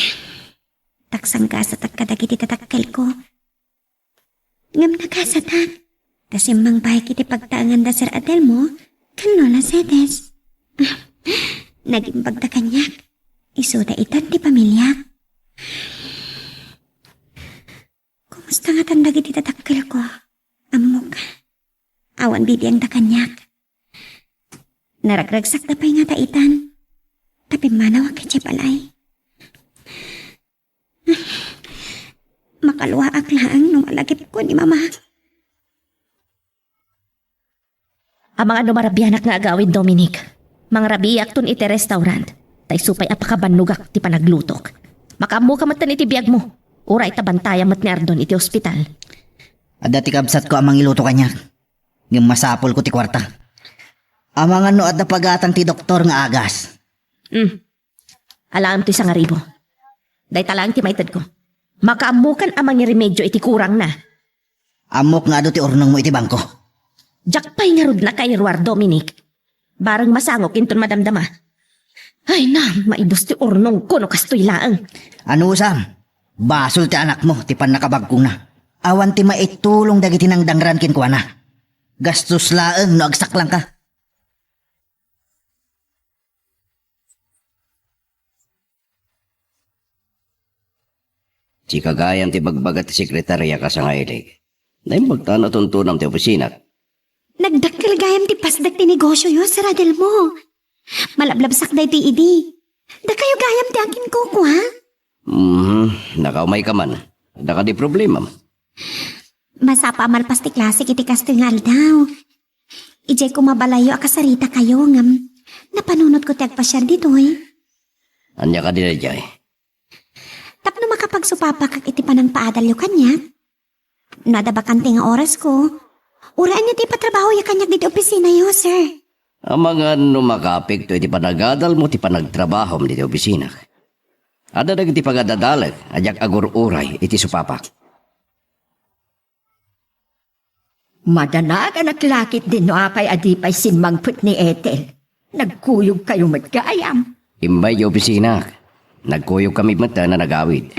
taksanggasatak kadagiti dadakkelko. Ngem nagasatak, ta simmangbayak iti pagtaengan da Sir Adelmo ken Lola Cedes. Nagimbagda kaniak, isuda itan ti pamiliak. Kumusta ngatan dagiti dadakkelko? Ammok, awan bibiangda kaniak. Naragragsakda pay ngata itan, ta pimmanawak idiay balay. Makaluaak laeng no malagipko ni Mama. Amangan no marabianak nga agawid, Dominic. Mangrabiakton iti restaurant, ta isu pay a pakabannogak ti panaglutok. Makaammoka metten iti biagmo, uray ta bantayam met ni Ardon iti ospital. Adda ti kabsatko a mangiluto kaniak. Ngem masapulko ti kuarta. Amangan no adda pagatang ti doktor nga agas. Hmm. Alaem ti sangaribu. Dayta laeng ti maitedko. Makaammokan a mangiremedio iti kurangna. Ammok nga adu ti urnongmo iti bangko. Diak pay ngarud nakairuar, Dominic. Bareng masangok inton madamdama. Ay na, maidus ti urnongko no kastoy laeng. Anusam, basol ti anakmo ti pannakabagkona. Awan ti maitulong dagiti nangdangran kenkuana. Gastos laeng no agsaklangka. Sika gayam ti bagbaga ti sekretaria kas nga ilik. Naimbag ta natuntunam ti opisinat. Nagdakkel gayam ti pasdek ti negosioyo, Sir Adelmo. Malablabsak daytoy idi. Dakayo gayam ti akinkukua. Mhm, nakaumayka man. Adda kadi problemam? Masapa a malpas ti klasek iti kastoy nga aldaw. Idiay koma balayyo a kasaritakayo, ngem napanunotko ti agpasiar ditoy. Ania kadi daydiay? Tapno makapagsupapak iti panangpaadalyo kaniak. No adda bakante nga orasko, uray ania ti ipatrabahoyo kaniak ditoy opisinayo, sir? Amangan no makaapekto iti panagadalmo ti panagtrabahom ditoy opisinak. Adda dagiti pagadadalek a diak agur-uray iti supapak. Madanaganak la ketdin no apay a di pay simmangpet ni Ethel. Nagkuyogkayo met gayam. Imbay ti opisinak. Nagkuyogkami met a nagawid.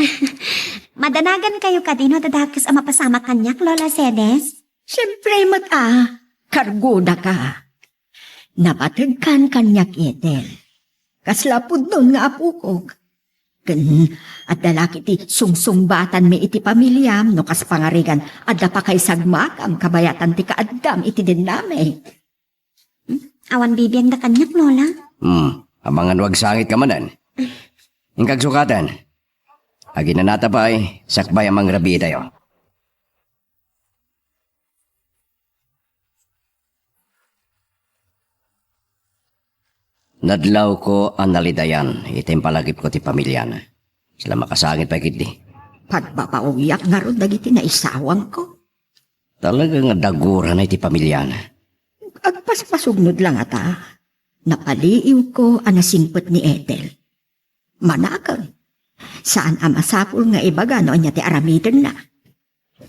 Madanagankayo kadi no adda dakes a mapasamak kaniak, Lola Cedes? Siempre met a, kargodaka. Nabategkan kaniak, Ethel. Kasla pudnon nga apokok. Ken adda la ketdi sungsungbatanmi iti pamiliam no kas pangarigan adda pakaisagmakam kabayatan ti kaaddam iti dinamik. Hmm? Awan bibiagda kaniak, Lola? Hmm, amangan no agsangit ka manen. Inka agsukaten. Aginanata pay, sakbay a mangrabiitayo. Nadlawko a nalidayan iti impalagipko ti pamiliana. Sila makasangit pay ketdi. Pagbabaoyak ngarud dagiti naisawangko. Talaga nga dagurana iti pamiliana. Agpaspasugnod la ngata. Napaliiwko a nasingpet ni Ethel. Manakem. Saan a masapul nga ibaga no ania ti aramidenna.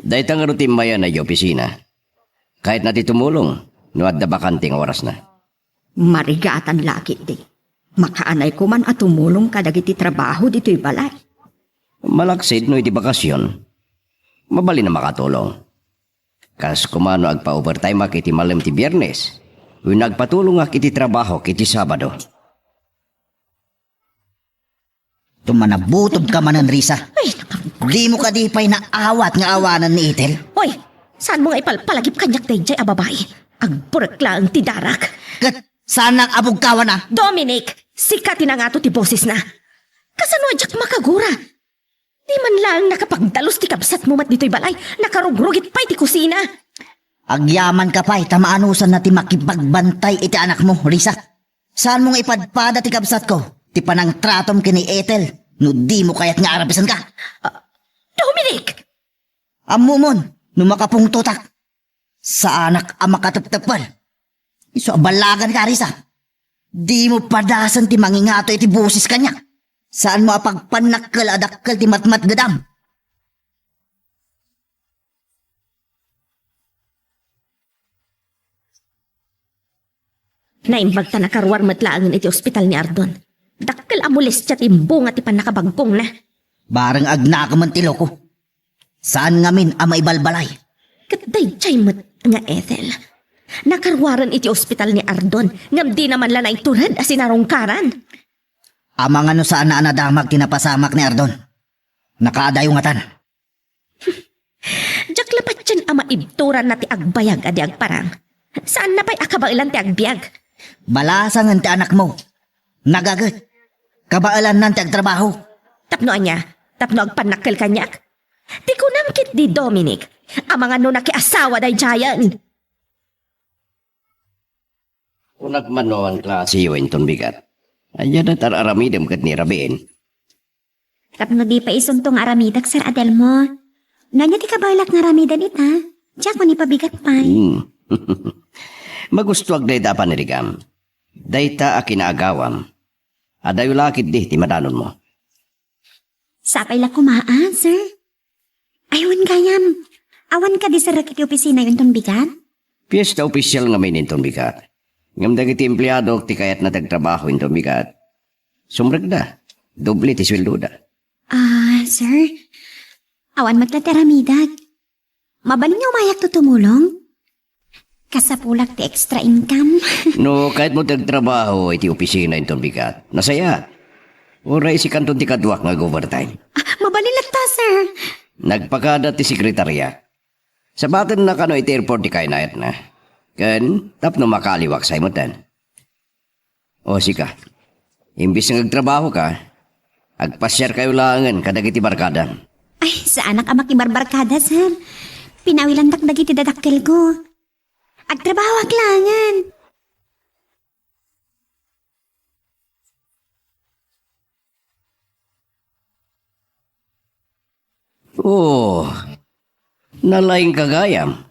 Dayta ngarud ti immayan idiay opisina. Kayatna ti tumulong no adda bakante nga orasna. Marigatan la ketdi. Makaanayko man a tumulong kadagiti trabaho ditoy balay. Malaksid no iti bakasion, mabalin a makatulong. Kas koma no agpa-overtimeak iti malem ti Biernes, wenno agpatulongak iti trabahok iti Sabado. Tumanabutob ka manen, Risa. Ay, naka- Dimo kadi pay naawat nga awanen ni Ethel? Hoy, saanmo nga ipalpalagip kaniak daydiay a babai? Agburek laeng ti darak. Ket saanak a bugkawana? Dominic, sika ti nangato ti bosesna. Kasano a diak makagura? Di man laeng nakapagdalus ti kabsatmo met ditoy balay, nakarugrugit pay ti kusina. Agyamanka pay ta maanusanna ti makipagbantay iti anakmo, Risa. Saanmo nga ipadpada ti kabsatko ti panangtratom ken ni Ethel no dimo kayat nga arabisanka? Ah, Dominic! Ammomon no makapungtotak. Saanak a makatepteppel. Isu a ballaganka, Risa. Dimo padasen ti mangingato iti boses kaniak. Saanmo a pagpannakkel a dakkel ti matmatgedam. Naimbag ta nakaruar met laengen iti ospital ni Ardon. Dakkel a molestia ti imbunga ti pannakabagkongna. Bareng agnakemen ti loko. Saan ngamin a maibalbalay. Ket daydiay met nga Ethel. Nakaruaren iti ospital ni Ardon, ngem dina man la naitured a sinarungkaran. Amangan no saan a nadamag ti napasamak ni Ardon. Nakaadayo ngatan. Diak la patien a maibturanna ti agbayag a di agparang. Saanna pay a kabaelan ti agbiag. Balasangen ti anakmo. Nagaget. Kabaelannan ti agtrabaho. Tapno ania? Tapno agpannakkel kaniak? Ti kunam ketdi, Dominic, amangan no nakiasawa daydiayen. Kunak man no awan klasiyo inton bigat. Ania da ti ar-aramidem ket ni Rabin? Tapno di pay isunto nga aramidek, Sir Adelmo. No ania ti kabaelak nga aramiden ita, diak man ipabigat pay. Hmm. Magustuak dayta a panirigam. Dayta a kinaagawam. Adayo la ketdi ti madanonmo. Sapay la koma, a, sir? Ay, wen gayam. Awan kadi sir iti opisinayo inton bigat? Fiesta official ngamin inton bigat. Ngem dagiti empleadok ti kayatna ti agtrabaho inton bigat. Sumrekda. Doble ti sueldoda. Ah, sir. Awan met la ti aramidek. Mabalin nga umayakto tumulong? Kasapulak ti extra income. No, kayatmo ti agtrabaho iti opisina inton bigat, nasayaat. Uray sikanton ti kaduak nga ag-overtime. Ah, mabalin latta, sir. Nagpakada ti sekretaria. Sabatenna kano iti airport ti kaynayatna. Ken tapno makaaliwak say metten. O, sika. Imbes nga agtrabahoka, agpasiarkayo laengen kadagiti barkadam. Ay, saanak a makibarbarkada, sir. Pinawilandak dagiti dadakkelko. Agtrabahoak laengen. Oh, nalaingka gayam.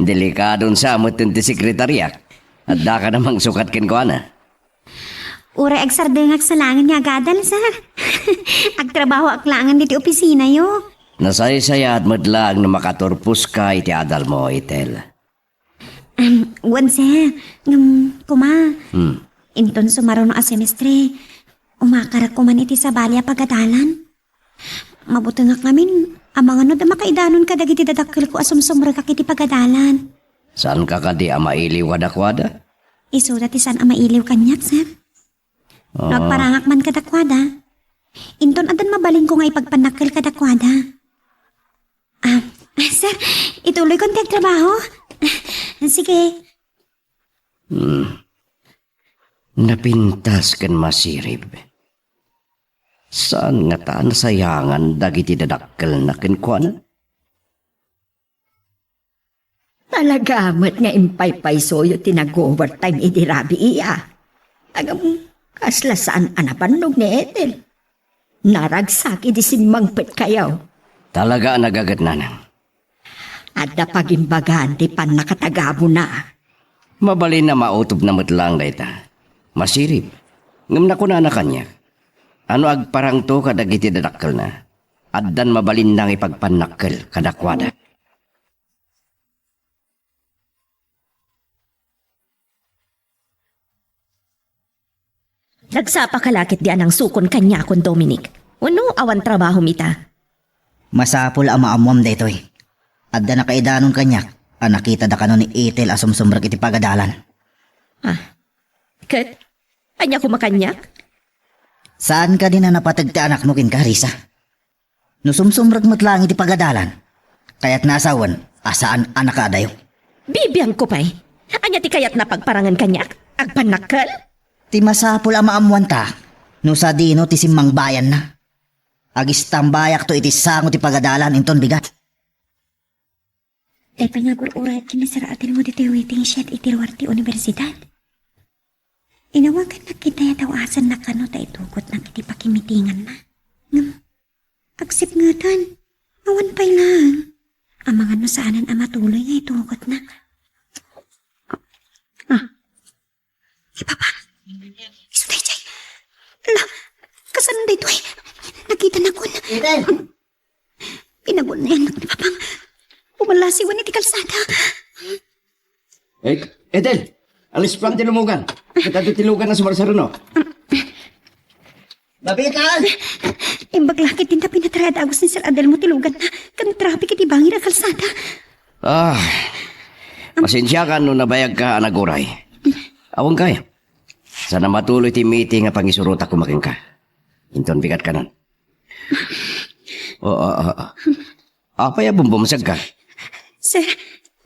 Delikadon sa met ti sekretariak. Addaka na mangsukat kenkuana. Uray agsardengak sa laeng nga agadal, sir. Agtrabahoak laeng ditoy opisinayo. Nasaysayaat met laeng no makaturposka iti adalmo, Ethel. Em, wen, sir. Ngem, kuma, Hmm. inton sumaruno a semestre, umakarak koman iti sabali a pagadalan. Mabutengak ngamin, amangan no adda makaidanon kadagiti dadakkelko a sumsumrekak iti pagadalan. Saanka kadi a mailiw kadakuada? Isuda ti saan a mailiw kaniak, sir. No Ah. agparangak man kadakuada, inton addan mabalinko nga ipagpannakkel kadakuada. Ah, sir, ituloykon ti agtrabaho? Sige. Hmm. Napintas ken masirib. Saan ngata a nasayangan dagiti dadakkelna kenkuana? Talaga met nga impaypaysoyo ti nag-overtime idi rabii, a. Ngem, kasla saan a nabannog ni Ethel. Naragsak idi simmangpetkayo. Talaga a nagaget, nanang. Adda pagimbagan ti pannakatagabona. Mabalin a mautobna met laeng dayta. Masirib. Ngem nakunana kaniak, a no agparangto kadagiti dadakkelna, addan mabalinna nga ipagpannakkel kadakuada. Nagsapaka la ketdi a nangsukon kaniakon, Dominic. Wenno awan trabahom ita? Masapul a maammoam daytoy. Adda nakaidanon kaniak a nakitada kano ni Ethel a sumsumrek iti pagadalan. Ah. Ket? Ania koma kaniak? Saan kadi a napateg ti anakmo kenka, Risa? No sumsumrek met laeng iti pagadalan, kayatna a sawen a saan a nakaadayo. Bibiangko pay. Ania ti kayatna pagparangen kaniak? Agpannakkel? Ti masapul a maammoanta no sadino ti simmangbayanna. Agistambayakto iti sango ti pagadalan inton bigat. Dayta nga agur-uray ken ni Sir Adelmo ditoy waiting shed iti ruar ti universidad. Inawagannak ket dayaw a saan a kano ta itugotnak iti pakimitinganna. Ngem, agsipngetan, awan pay laeng. Amangan no saanen a matuloy nga itugotnak. Ah, Ni Papa, isu daydiay. Ala, kasano daytoy? Nakitanakon. Ethel! Pinagunnayannak ni Papang. Bumallasiwan iti kalsada. Eh, Ethel! Alis pay ti lumugan. Ket adda ti lugan a sumarsaruno. Mabita! Imbag la ket dinta pinatray a dagus ni Sir Adelmo ti luganna ken traffic iti bangir a kalsada. Ah, pasensiakan no nabayagka a naguray. Awan kay, saan a matuloy ti meeting a pangisurotak koma kenka. Inton bigat kanon. Oo, oo, oo. Apay a bumbumsegka? Sir,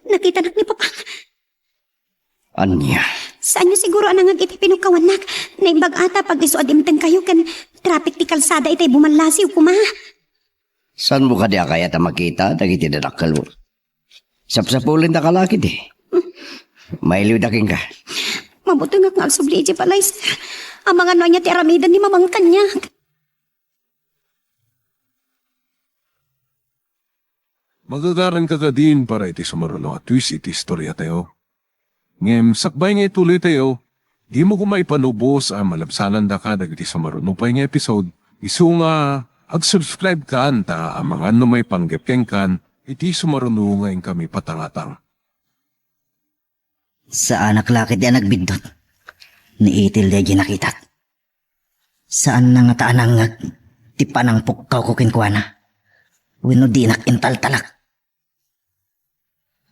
nakitanak ni Papang. Ania? Saanyo siguro a nangngeg iti pinukkawannak. Naimbag a ta pag-isu a dimtengkayo ken traffic ti kalsada itay bumallasiw koma. Saanmo kadi a kayat a makita dagiti dadakkelmo? Sapsapulendaka la ketdi. Mailiwda kenka. Mabutengak nga agsubli idiay balay, sir. Amangan no ania ti aramiden ni Mamang kaniak. Magagaranka kadin para iti sumaruno a twist iti istoriatayo. Ngem sakbay nga ituloytayo, dimo koma ipanubos a malabsanandaka dagiti sumaruno pay nga episode, isu nga ag-subscribekan ta amangan no maipanggep kenkan iti sumaruno nga inkami patangatang. Saanak la ketdi a nagbiddut. Ni Ethel daydiay nakitak. Saanna ngata a nangngeg ti panangpukkawko kenkuana wenno dinak intaltalek.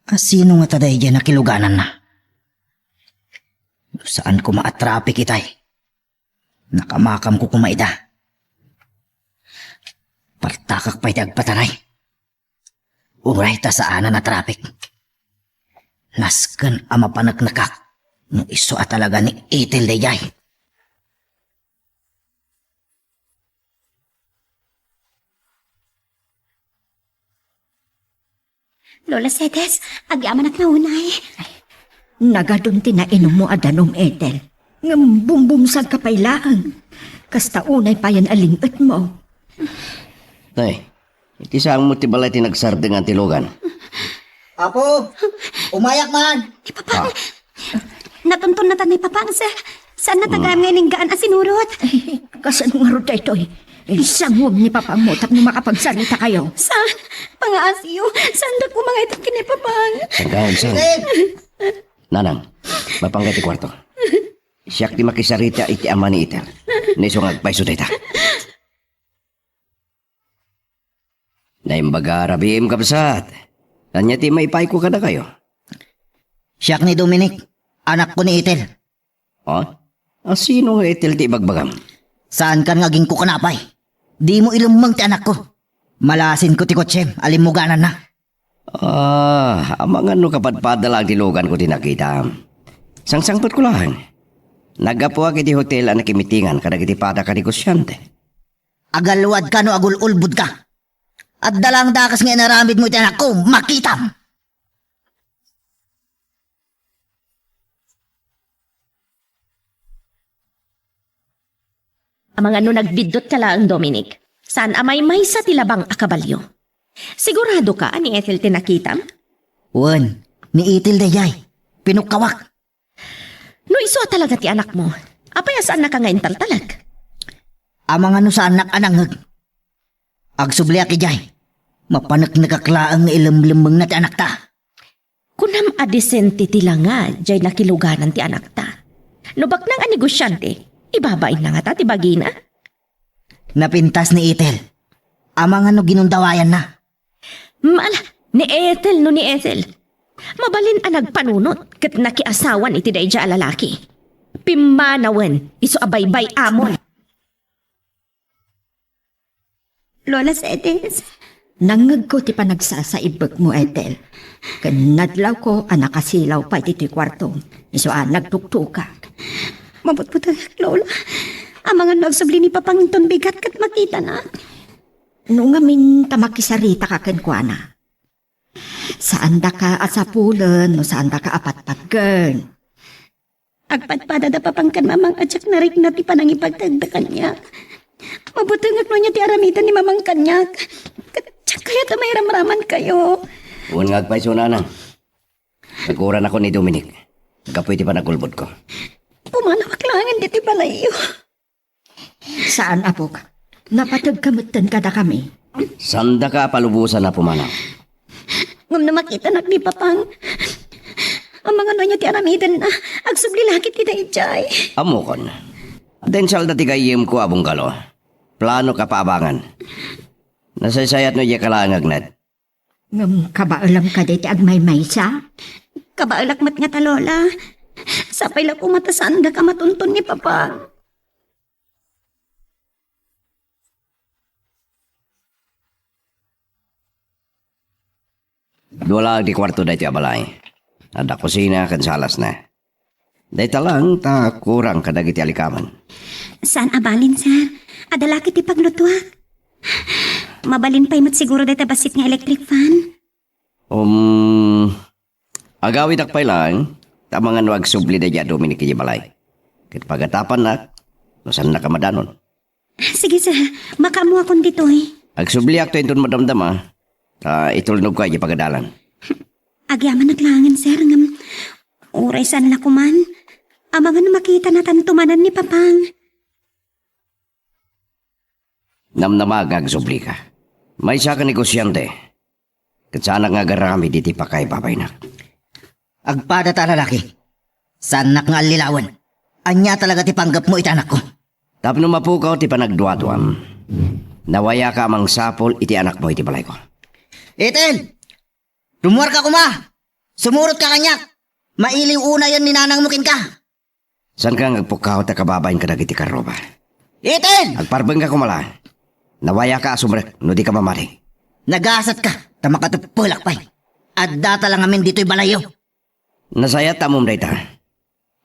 A sino ngata daydiay a nakilugananna? No saan koma a traffic itay, nakamakamko koma ida. Partakak pay ti agpataray. Uray ta saanen a traffic. Nasken a mapaneknekak no isu a talaga ni Ethel daydiay. Lola Cedes, agyamanak nga unay. Nagadun ti nainummo a danum, Ethel. Ngem bumbumsagka pay laeng. Kasta unay payen a ling-etmo. Nay, Iti sangmo ti balay ti nagsardeng ti lugan. Apo, umayak man. Ni Papang, Ah. Natuntonnatan ni Papang, sir. Saan na tagam nga ininggaan a sinurot? Ay, kasano ngarud daytoy? Insangom ni Papang mo tapno makapagsarita kayo. Saan? Pangaasiyo. Saan da ko mga ito kini Papang? Sangkaon, saan? Nanang, mapanggay ti kwarto. Siak ti makisarita iti ama ni Ethel. Naiso nga agpayso dayta. Naimbag a rabiim, kabsat. Ania ti maipayko kadakayo? Siak ni Dominic, anakko ni Ethel. Ha? A, sino nga Ethel ti ibagbagam? Saankan nga agingkukunapay? Dimo ilemmeng ti anakko. Malasinko ti kotsem a limmugananna. Ah, amangan no kapadpada laeng ti luganko ti nakitam. Sangsangpetko laeng. Naggapuak iti hotel a nakimitingan kadagiti padak a negosyante. Agalwadka no agul-ulbodka. Adda laeng dakes nga inaramidmo iti anakko, makitam! Amangan no nagbiddutka laeng, Dominic. Saan a maymaysa ti labang a kabalio? Siguradoka a ni Ethel ti nakitam? Wen, ni Ethel daydiay. Pinukkawak. No isu a talaga ti anakmo, apay a saannaka nga intaltalek? Amangan no saannak a nangngeg. Agsubliak idiay. Mapaneknekak laeng nga ilemlemmengna ti anakta. Kunam a disente ti langa diay nakiluganan ti anakta. No baknang a negosyante, ibabainna ngata ti bagina? Napintas ni Ethel. Amangan no ginundawayanna. Mala, ni Ethel no ni Ethel. Mabalin a nagpanunot ket nakiasawan iti daydiay a lalaki. Pimmanawen, isu a baybay-amon. Lola Cedes. Nangngegko ti panagsasaibbekmo, Ethel. Ken nadlawko a nakasilaw pay ditoy kuartom. Isu a nagtuktukak. Mabutbutengak, Lola. Amangan no agsubli ni Papang inton bigat ket makitana. No ngamin ta makisaritaka kenkuana. Saandaka a sapulen no saandaka a patpatgen. Agpadpada da Papang ken Mamang a diak narikna ti panangipagtagda kaniak. Mabutengak no ania ti aramiden ni Mamang kaniak. Ket diak kayat a mairamramankayo. Wen nga agpayso, Nanang. Naguranakon ni Dominic gapu iti panagulbodko. Pumanawak laengen ditoy balayyo. Saan, apok. Napategka metten kadakami. Saandaka a palubosan a pumanaw. Ngem no makitanak ni Papang, amangan no ania ti aramidenna, agsubli la ket ti daydiay. Ammokon. Adda insalda ti gayyemko a bungkalo. Planok a paabangan. Nasaysayat no diak laeng agnaed. Ngem kabaelam kadi ti agmaymaysa? Kabaelak met ngata, Lola. Sapay la koma ta saandaka a matunton ni Papang. Dua laeng ti kuarto daytoy a balay. Adda kusina ken salasna. Dayta laeng ta kurang kadagiti alikamen. Saan a balin, sir. Adda la ket ti paglutuak. Mabalin pay met siguro dayta bassit nga electric fan. Um, agawidak pay laeng, ta amangan no agsubli daydiay a Dominic idiay balay. Ket pagatapannak, no saannak a madanon. Sige, sir. Makaammoakon ditoy. Agsubliakto inton madamdama, ta itulnogko idiay pagadalan. Agyamanak laengen, sir, ngem uray saan la koman. Amangan no makitanatan manen ni Papang. Namnamaak nga agsublika. Maysaka negosyante. Ket saanak nga agaramid iti pakaibabaynak. Agpadata a lalaki. Saannak nga allilawen. Ania talaga ti panggepmo iti anakko? Tapno mapukaw ti panagduaduam, nawayaka a mangsapul iti anakmo iti balayko. Ethel! Rummuarka koma! Sumurotka kaniak! Mailiw unayen ni nanangmo kenka! Saanka nga agpukkaw ta kababain kadagiti karruba? Ethel! Agparbengka koma la. Nawayaka a sumrek no dika mamati. Nagasatka ta makateppelak pay. Addata la ngamin ditoy balayyo. Nasayaat ta ammom dayta.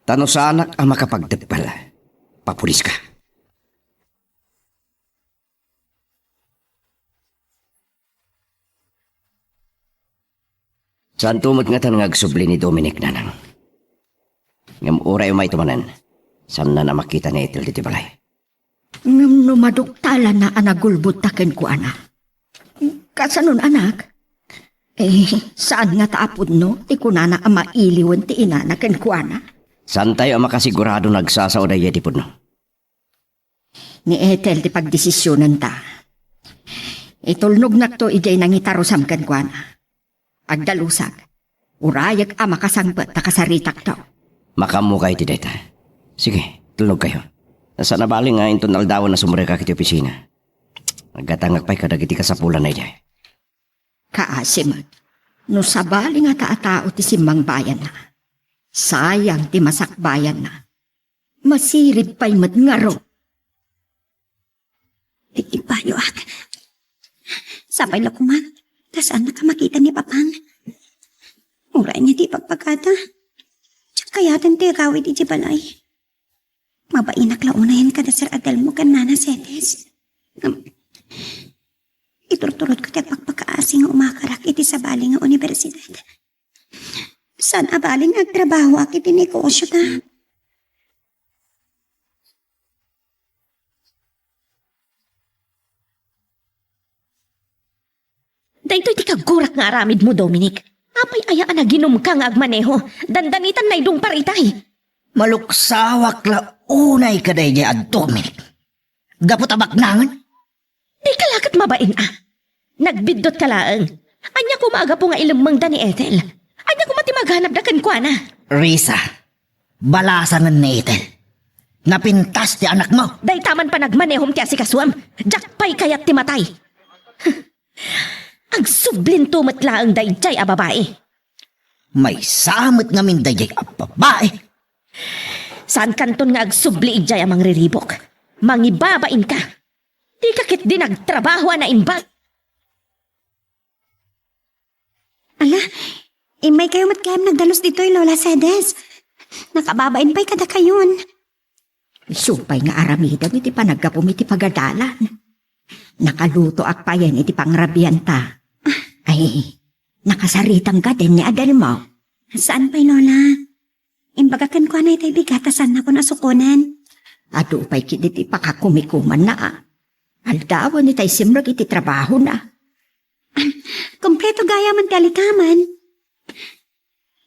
Ta no saanak a makapagteppel, papuniska. Saanto met ngatan nga agsubli ni Dominic, nanang. Ngem uray umayto manen, saanna a makita ni Ethel ditoy balay. Ngem no maduktalanna a nagulbodta kenkuana, Kasanon, anak? Eh, saan ngata a pudno ti kunana a mailiwen ti inana kenkuana? Saantayo a makasigurado no agsasao daydiay ti pudno. Ni Ethel ti pagdesisionanta. Itulnognakto idiay nangitarusam kenkuana. Agdalusak. Urayek a makasangpet ta kasaritakto. Makaammokayo iti dayta. Sige, tulnogkayo. Saan a bali nga inton aldawen a sumrekak iti opisina. Aggatangak pay kadagiti kasapulanna idiay. Kaasi met, no sabali ngata a tao ti simmangbayanna, sayang ti masakbayanna. Masirib pay met ngarud. Ti impayoak. Sapay la koma, ta saannak a makita ni Papang. Uray ania ti ipagpagata. Diak kayaten ti agawid iti balay. Mabainak la unayen kada Sir Adelmo ken Nana Cedes. Ngem, iturturotko ti agpakpakaasi nga umakarak iti sabali nga universidad. Saan a bali nga agtrabahoak iti negosio ta. Daytoy ti kaggurak nga aramidmo, Dominic. Apay aya a naginumka nga agmaneho? Dandanitan naydungpar itay. Maluksawak la unay kadaydiay a Dominic. Gapu ta baknangen? Dika la ket mabain a. Nagbiddutka laeng. Ania koma a gapu nga ilemmengda ni Ethel? Ania koma ti maghanapda kenkuana? Risa, balasangen ni Ethel. Napintas ti anakmo. Dayta man panagmanehom ti asikasuem. Diak pay kayat ti matay. Agsublinto met laeng daydiay a babai. Maysa met ngamin daydiay a babai. Saankanton nga agsubli idiay a mangriribuk. Mangibabainka. Dika ketdi nagtrabaho a naimbag. Ala, immaykayo met gayam nagdalus ditoy, Lola Cedes. Nakababain pay kadakayon. Isu pay nga aramidem iti panaggapum iti pagadalan. Nakalutoak payen iti pangrabianta. Ay, nakasaritam kadi ni Adelmo? Saan pay, Lola. Imbaga kenkuana itay bigat a saannakon a sukonen. Adu pay ketdi ti pakakumikumanna a. Aldawen itay simrek iti trabahona. Kompleto gayam ti alikaman.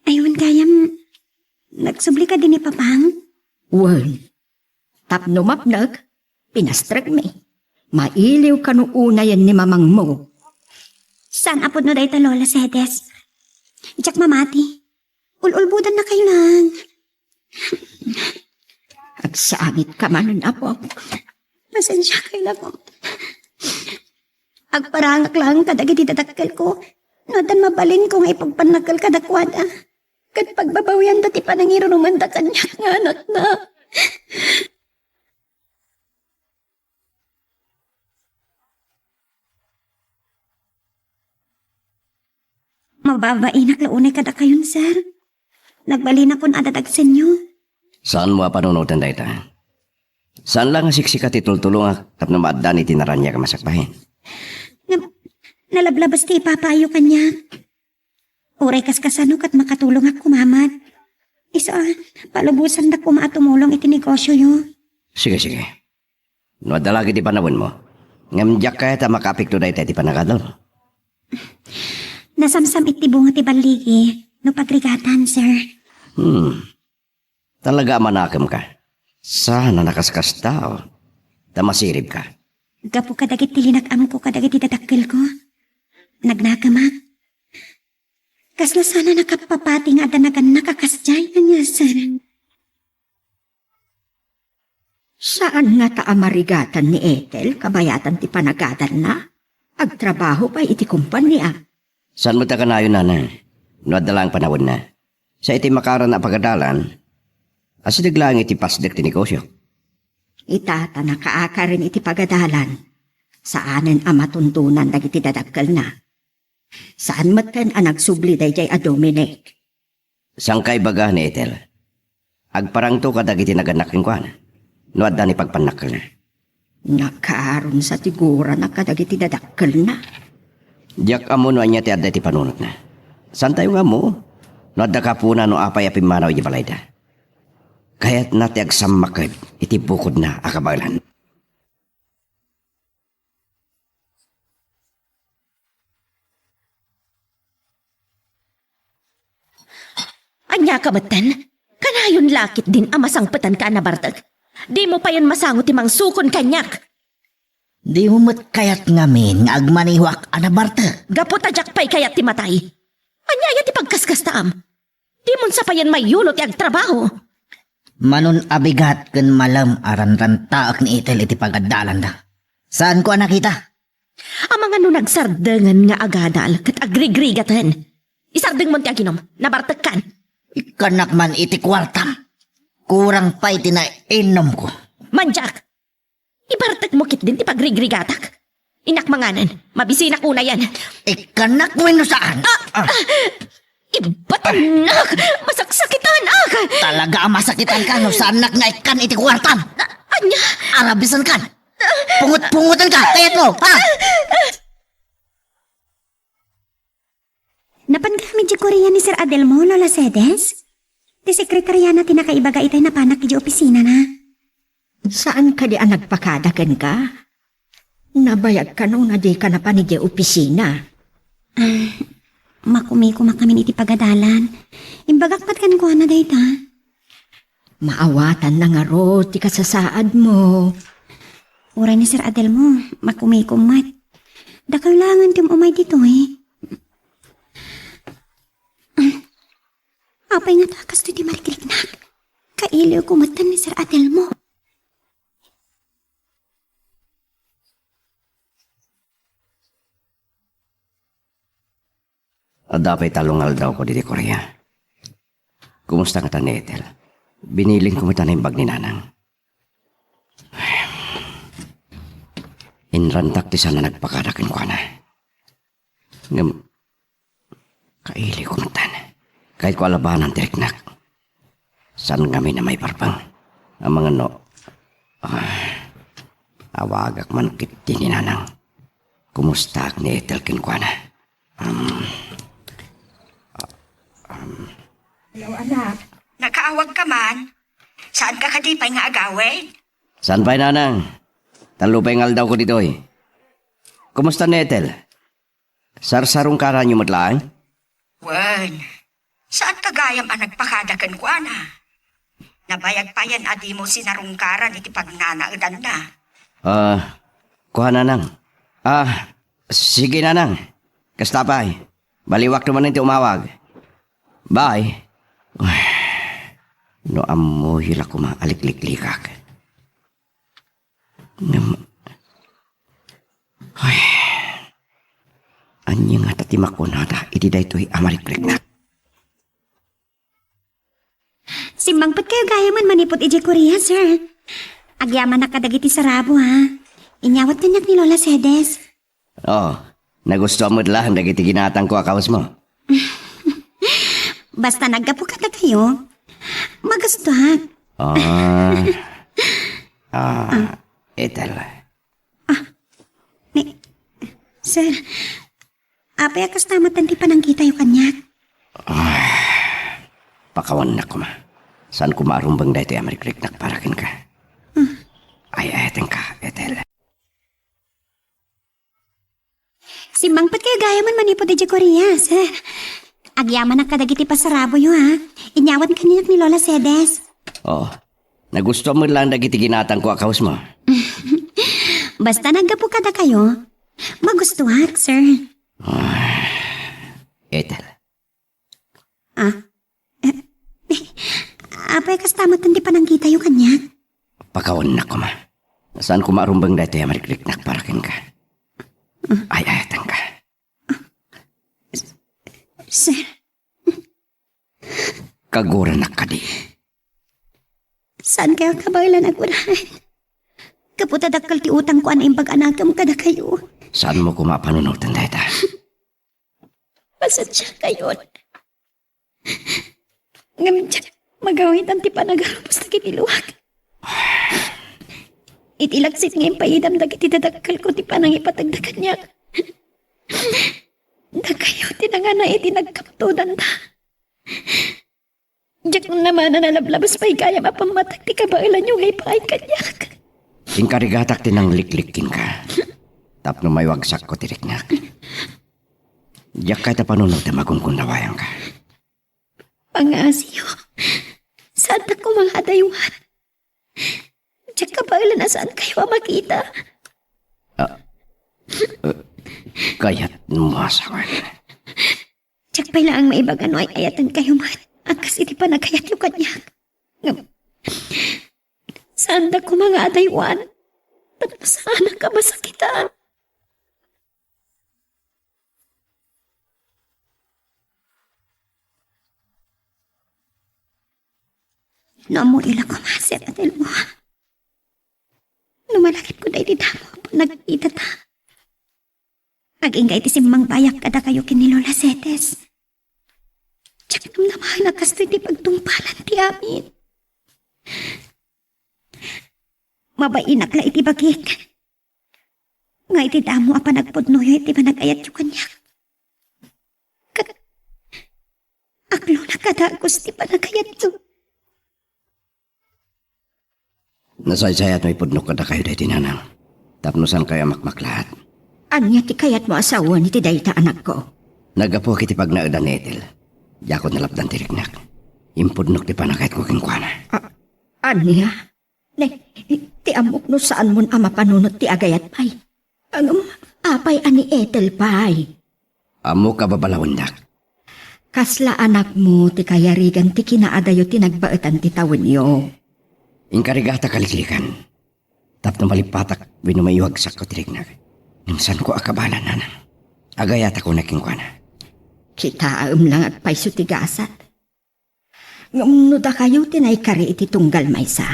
Ay, wen gayam, nagsubli kadi ni Papang? Wen, tapno mapnek, pinastrekmi. Mailiw kano unayen ni mamangmo. Saan a pudno dayta, Lola Cedes? Diak mamati. Ul-ulbodannakayo lang. Agsangitka manen, apo. Pasensiakay la, ma'am. Agparangak lang kadagiti dadakkelko. No addan mabalinko nga ipagpannakkel kadakuada. Ket pagbabawiyanda ti panangirurumanda kaniak nga anakna. Mababainak la unay kadakayon, sir. Nagbalinakon a dadagsenyo. Saanmo a panunoten dayta? Saan la nga siksika ti tultulongak tapno maaddan iti naraniag a masakbayan? Ngem, nalablabas ti ipapayo kaniak. Uray kaskasano ket makatulongak koma met. Isu a, palubosandak koma a tumulong iti negosioyo. Sige, sige. No adda la ket ti panawenmo, ngem diak kayat a makaapekto dayta iti panagadalmo. Nasamsam iti bunga ti balligi no pagrigatan, sir. Hmm. Talaga a manakemka. Saan a nakaskastao. Ta masiribka. Gapu kadagiti linak-amko kadagiti dadakkelko. Nagnakemak. Kasla saan a nakapapati nga adda nagannak a kasdiay, ania, sir? Saan ngata a marigatan ni Ethel kabayatan ti panagadalna? Agtrabaho pay iti kompania. Saan met a kanayon, nanang? No adda laeng panawenna. Sa iti makaarana a pagadalan, asideg laeng iti pasdek ti negosio. Ita ta nakaakaren iti pagadalan, saanen a matundonan dagiti dadakkelna. Saan metten a nagsubli daydiay a Dominic. Sangkay baga ni Ethel. Agparangto kadagiti nagannak kenkuana no adda ni pagpannakkelna. Nakaarunsa ti gurana kadagiti dadakkelna. Diak ammo no ania ti adda iti panunotna. Saantayo nga ammo no adda kapuna no apay a pimmanaw iti balayda. Kayatna ti agsammaked iti bukodna a kabaelan. Ania ka metten? Kanayon la ketdin a masangpetanka a nabartek. Dimo payen masango ti mangsukon kaniak. Dimo met kayat ngamin nga agmanehoak a nabartek? Gapu ta diak pay kayat ti matay. Ania aya ti pagkaskastaam? Dimon sa payen mayulo ti agtrabaho. Manon a bigat ken malem a ranrantaek ni Ethel iti pagaddalanda. Saanko a nakita? Amangan no nagsardengen nga agadal ket agrigrigaten. Isardengmon ti aginom, nabartekkan. Ikkannak man iti kuartam. Kurang pay ti nainomko. Mandiak! Ibartekmo ketdin ti pagrigrigatak. Innak manganen, mabisinak unayen. Ikkannak wenno saan? Ah! Ah! Ibatannak! Masaksakitanak! Talaga a masakitanka no saannak nga ikkan iti kuartam. Ah, ania? Arabisankan! Pungot-pungotanka, kayatmo, ha? Napan gayam idiay Korea ni Sir Adelmo, Lola Cedes? Ti sekretariana ti nakaibaga itay napanak idiay opisinana. Saan kadi a nagpakada kenka? Nabayag kano nga dika napan idiay opisina? Ah, makumikuma kamin iti pagadalan. Imbagak met kenkuana dayta. Maawatanna ngarud ti kasasaadmo. Uray ni Sir Adelmo, makumikom met. Dakayo laengen ti um-umay ditoy. Apay ngata a kastoy ti marikriknak? Kailiwko metten ni Sir Adelmo. Adda pay tallo nga aldawko ditoy Korea. Kumusta ngata ni Ethel? Binilinko met a naimbag ni Nanang. Inrantak ti saan a nagpakada kenkuana. Ngem, kailiwko metten. Kayatko a labanan ti riknak. Saan ngamin a maiparbeng? Amangan no, ah, awagak man ketdi ni Nanang. Kumustaak ni Ethel kenkuana? Um, um. Hello, anak. Nakaawag ka man? Saan ka kadi pay nga agawid? Saan pay, Nanang? Tallo pay nga aldawko ditoy. Kumusta ni Ethel? Sarsarungkaranyo met laeng? Wen, saan ka gayam a nagpakada kenkuana? Nabayag payen a dimo sinarungkaran iti pagnanaedanna. Ah, kua, Nanang. Ah, sige, Nanang. Kasta pay. Baliwakto manen ti umawag. Bye. Uy, no ammoyo la koma a likliklikak. Ngem, ay, ania ngata ti makunada iti daytoy a marikriknak? Simmangpet kayo gayamen manipud idiay Korea, sir. Agyamanak kadagiti sarabo, ha? Inyawat kaniak ni Lola Cedes. Oh, nagustuam met laeng dagiti ginatangko a kawesmo. Basta naggapu kadakayo, magustuak. Ah. Ah, Ethel. Ah, ni, sir, apay a kasta met ti panangkitayo kaniak? Ah, pakawannak koma. Saan koma a rumbeng daytoy a marikriknak para kenka. Ah. Ay-ayatenka, Ethel. Simmangpet kayo gayamen manipud idiay Korea, sir. Agyamanak kadagiti pasaraboyo, ha? Inyawat kaniak ni Lola Cedes. Oh, nagustuam met laeng dagiti ginatangko a kawesmo. Basta naggapu kadakayo, magustuak, sir. Ah, Ethel. Ah? Eh, eh, apay kasta met ti panangkitayo kaniak? Pakawannak koma. Saan koma a rumbeng daytoy a marikriknak para kenka. Ay-ayatenka. Sir. Kaguranak kadi. Saan kayo kabaelan a guraen? Gapu ta dakkel ti utangko a naimbag a nakemko kadakayo. Saanmo koma a panunoten dayta? Pasensya kayon. Ngem diak magawitan ti panagarubos dagiti luak. Iti laksit nga impaydam dagiti dadakkelko ti panangipategda kaniak, dakayo ti nangana iti nagkaptodanda. Diak namana nalablabas pay gayam a pammatag ti kabaelanyo nga ipaay kaniak. Inkarigatak ti nangliklik kenka tapno maiwagsakko ti riknak. Diak kayat a panunotem a gunggunnawayanka. Pangngasiyo, saandak koma nga adaywan. Diak kabaelan a saankayo a makita. Ah, eh, kayatmo a sawen. Diak pay laeng maibaga no ay-ayatenkayo met a kas iti panagayatyo kaniak. Ngem, saandak koma nga adaywan. Tapno saanak a masakitan. No ammoyo la koma, Sir Adelmo. No malagipko daydi damo a panagkitata. Agingga iti simmangbayak kadakayo ken ni Lola Cetes. Diak namnamaen a kastoy ti pagtungpalan ti amin. Mabainak la iti bagik nga iti damo a panagpudnoyo iti panagayatyo kaniak, ket aklonak a dagus ti panagayatyo. Nasaysayat no ipudnok kadakayo daytoy, nanang, tapno saankayo a makmaklaat. Ania ti kayatmo a sawen iti dayta, anakko? Naggapuak iti pagnaedan ni Ethel. Diakon nalapdan ti riknak. Impudnok ti panagayatko kenkuana. A-, ania? Ne, ti ammok no saanmon a mapanunot ti agayat pay. Ngem apay a ni Ethel pay? Ammok a babalawendak. Kasla anakmo ti kayarigan ti kinaadayo ti nagbaetan ti tawenyo. Inkarigata kaliklikan. Tapno malippatak wenno maiwagsakko ti riknak. Ngem saanko a kabaelan, nanang. Agayatakon kenkuana. Kitaem la nga agpayso ti gasat. Ngem no dakayo ti naikari iti tunggal maysa,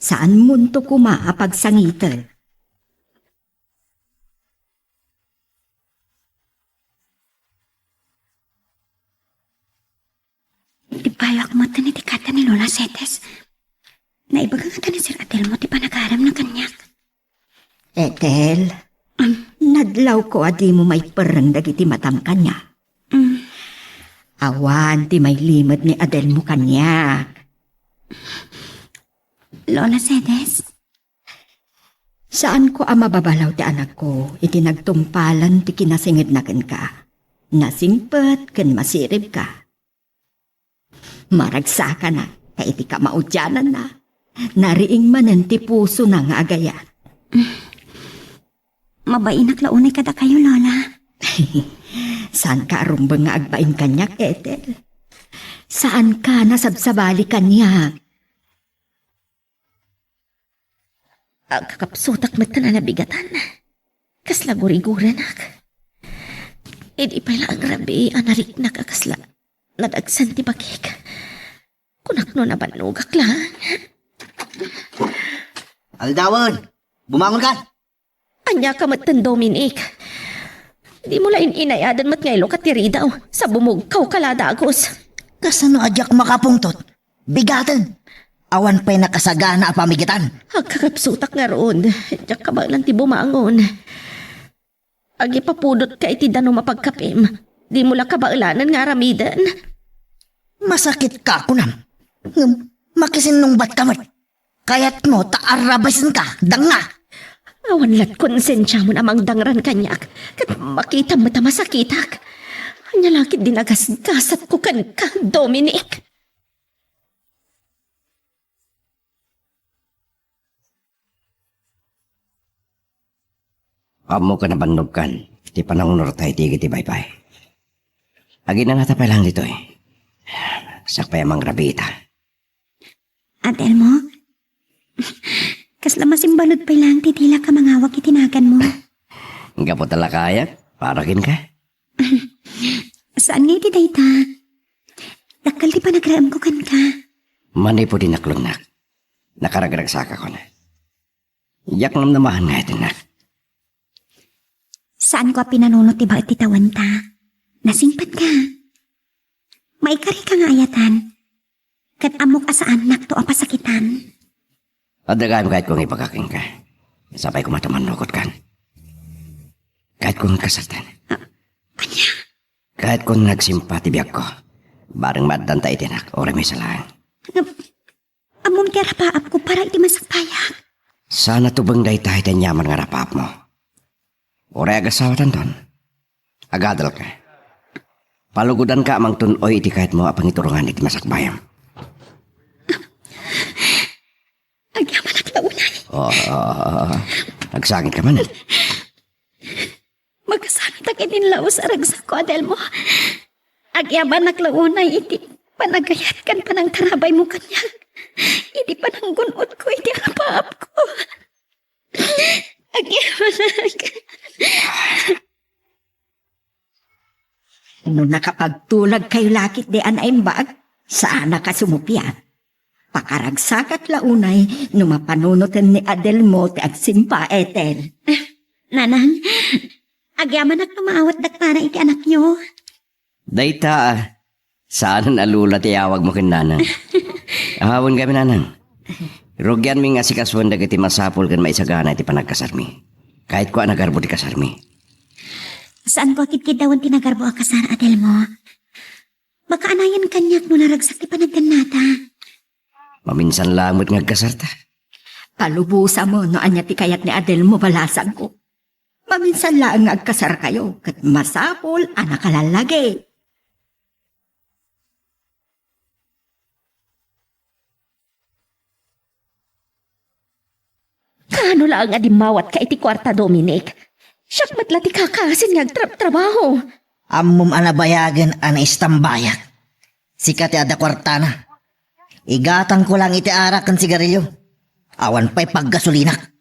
saanmonto koma a pagsangiten. Iti bayoak met iti kada ni Lola Cetes. Naibaga ngata ni Sir Adelmo ti panagaramna kaniak. Ethel, nadlawko a dimo maiperreng dagiti matam kaniak. Mm. Awan ti mailimed ni Adelmo kaniak. Lola Cedes? Saanko a mababalaw ti anakko iti nagtungpalan ti kinasingedna kenka. Nasingpet ken masiribka. Maragsakana ta iti kamaudiananna, nariing manen ti pusona nga agayat. Mabainak la unay kadakayo, Lola. Saanka a rumbeng nga agbain kaniak, Ethel. Saanka nasabsabali kaniak. Agkakapsutak met a nabigatan. Kasla gurigurenak. Idi pay la agrabii a nariknak a kasla nadagsen ti bagik. Kunak no nabannogak laeng. Aldawen, bumangonka! Ania ka metten, Dominic? Dimo la in-inayaden met nga ilukat ti ridaw, sa bumugkawka la dagus. Kasano a diak makapungtot? Bigaten! Awan pay nakasagana a pamigetan. Agkakapsutak ngarud, diak kabaelan ti bumangon. Agipapudotka iti danum a pagkapim, dimo la kabaelanen nga aramiden? Masakitka, kunam. Ngem, makisinnungbatka met. Kayatmo ta arrabasenka, danga. Awan lat konsensiamon a mangdangran kaniak, ket makitam met a masakitak. Ania la ketdi nagasgasatko kenka, Dominic? Ammok a nabannogkan ti panangunor ta iti igid ti baybay. Aginanata pay laeng ditoy. Sakbay a mangrabiita. Ate Elmo, kasla masimbalud pay laeng ti dilak a mangawag iti naganmo. Gapu ta lakayek, para kenka. Saan nga iti dayta? Dakkel ti panagraemko kenka. Manipud inaklonnak, nakaragragsakakon. Diak namnamaen nga itennak. Saanko a pinanunot ti baet ti tawenta. Nasingpetka. Maikarika nga ayatan. Ket ammok a saannakto a pasakitan. Adda gayam kayatko nga ibaga kenka. Sapay koma ta mannukotkan. Kayatko nga kasaltan. Ah, ania? Kayatko nga agsimpa ti biagko. Bareng maaddanta itennak, uray maysa laeng. Ngem, ammom ti arapaapko para iti masakbayak. Saan a tubeng dayta iti aniaman nga arapaapmo. Uray agasawatanton, agadalka. Palugodanka a mangtun-oy iti kayatmo a pangiturongan iti masakbayam. Agyamanak la unay. Oh, oh, oh, oh. Agsangit ka man. Makasalutak iti laus a ragsakko, Adelmo. Agyamanak la unay iti panagayat ken panangtarabaymo kaniak. Iti pananggun-otko iti apaapko. Agyamanak. No nakapagtulagkayo la ketdi a naimbag, saanaka sumuppiat. Pakaragsakat la unay no mapanunoten ni Adelmo ti agsimba, Ethel. Nanang, agyamanak no maawatdak para iti anakyo. Dayta, ah, saanen a Lola ti awagmo ken nanang. Awawen kami, nanang. Rugianmi nga asikasuen dagiti masapul ken maisagana iti panagkasarmi. Kayatko a nagarbo ti kasarmi. Saanko a kidkiddawen ti nagarbo a kasar, Adelmo. Makaanayan kaniak no naragsak ti panagdennata. Maminsan laeng met nga agkasarta. Palubosam no ania ti kayat ni Adelmo, balasangko. Maminsan laeng nga agkasarkayo, ket masapul a nakalallagi. Kaano laeng a dimmawatka iti kuarta, Dominic? Siak met la ti kakaasin nga agtrabtrabaho. Ammom a nabayagen a naistambayak. Sika ti adda kuartana. Igatangko laeng iti arak ken sigarilio. Awan pay paggasolinak.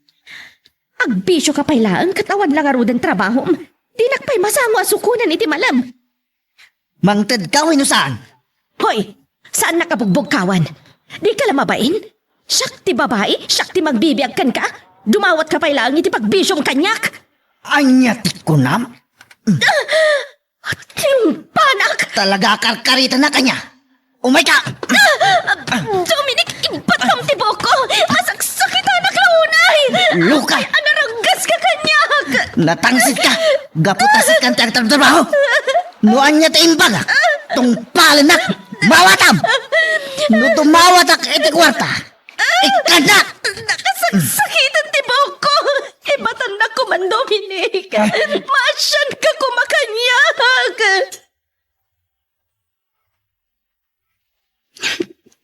Agbisioka pay laeng ket awan la ngaruden trabahom. Dinak pay masango a sukonen iti malem. Mangtedka wenno saan? Hoy! Saannak a bugbugkawan? Dika la mabain? Siak ti babai, siak ti mangbibiag kenka. Dumawatka pay laeng iti pagbisiom kaniak. Ania ti kunam? Tinumpanak! Talaga a karkaritanak ania? Umayka! Dominic, ibatam ti buokko! Masaksakitanak la unay! Lola! Anaranggaska kaniak! Natangsit ka! Gapu ta sika ti agtratrabaho! No ania ti imbagak, tungpalennak! Mawatam! No dumawatak iti kuarta, ikkannak! Nakasaksakitan ti buokko! Ibatannak koma, Dominic! Maasianka koma kaniak!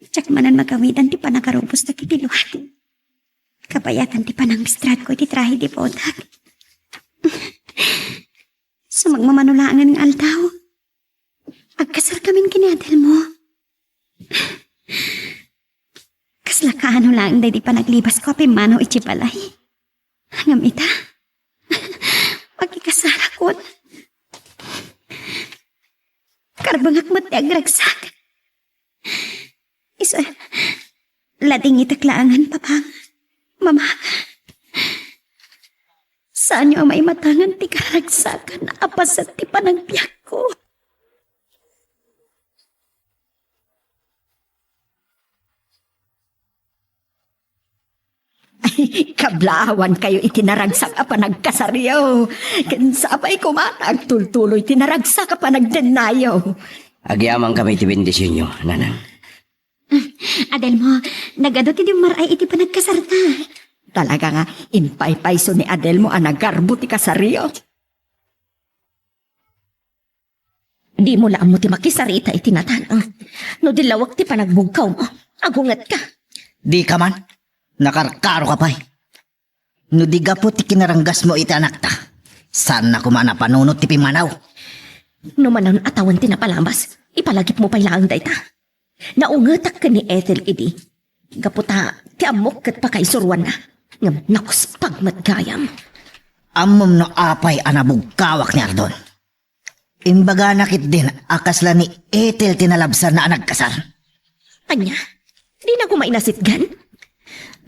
Diak manen magawidan ti panagarubos dagiti luati. Kabayatan ti panangmistradko iti trahe di bodak. Sumagmamano laengen nga aldaw, agkasarkamin ken ni Adelmo. Kasla kaano laeng daydi panaglebasko a pimmanaw idiay balay. Ngem ita, makikasarakon. Karbengak met ti agragsak. Isu, ladingitek laengen, Papang, Mamang. Saanyo a maimatangan ti karagsakan a paset ti panagbiagko. Kablaawankayo iti naragsak a panagkasaryo. Ken sapay koma ta agtultuloy ti naragsak a panagdennayo. Agyamankami iti bendisionyo, nanang. Adelmo, nagadu ti dimmar-ay iti panagkasarta. Talaga nga, impaypayso ni Adelmo a nagarbo ti kasaryo. Dimo la ammo ti makisarita iti natanang. No di lawag ti panagbugkawmo, agungetka. Dika man, nakarkaroka pay. No di gapu ti kinaranggasmo iti anakta, saanna koma a napanunot ti pimmanaw. No manon a tawen ti napalabas, ipalagipmo pay laeng dayta. Naungetak ken ni Ethel idi. Gapu ta ti ammok ket pakaisuroanna, ngem nakuspag met gayam. Ammom no apay a nabugkawak ni Ardon. Imbagana ketdin a kasla ni Ethel ti nalabsanna a nagkasar. Ania? Dina koma inasitgan?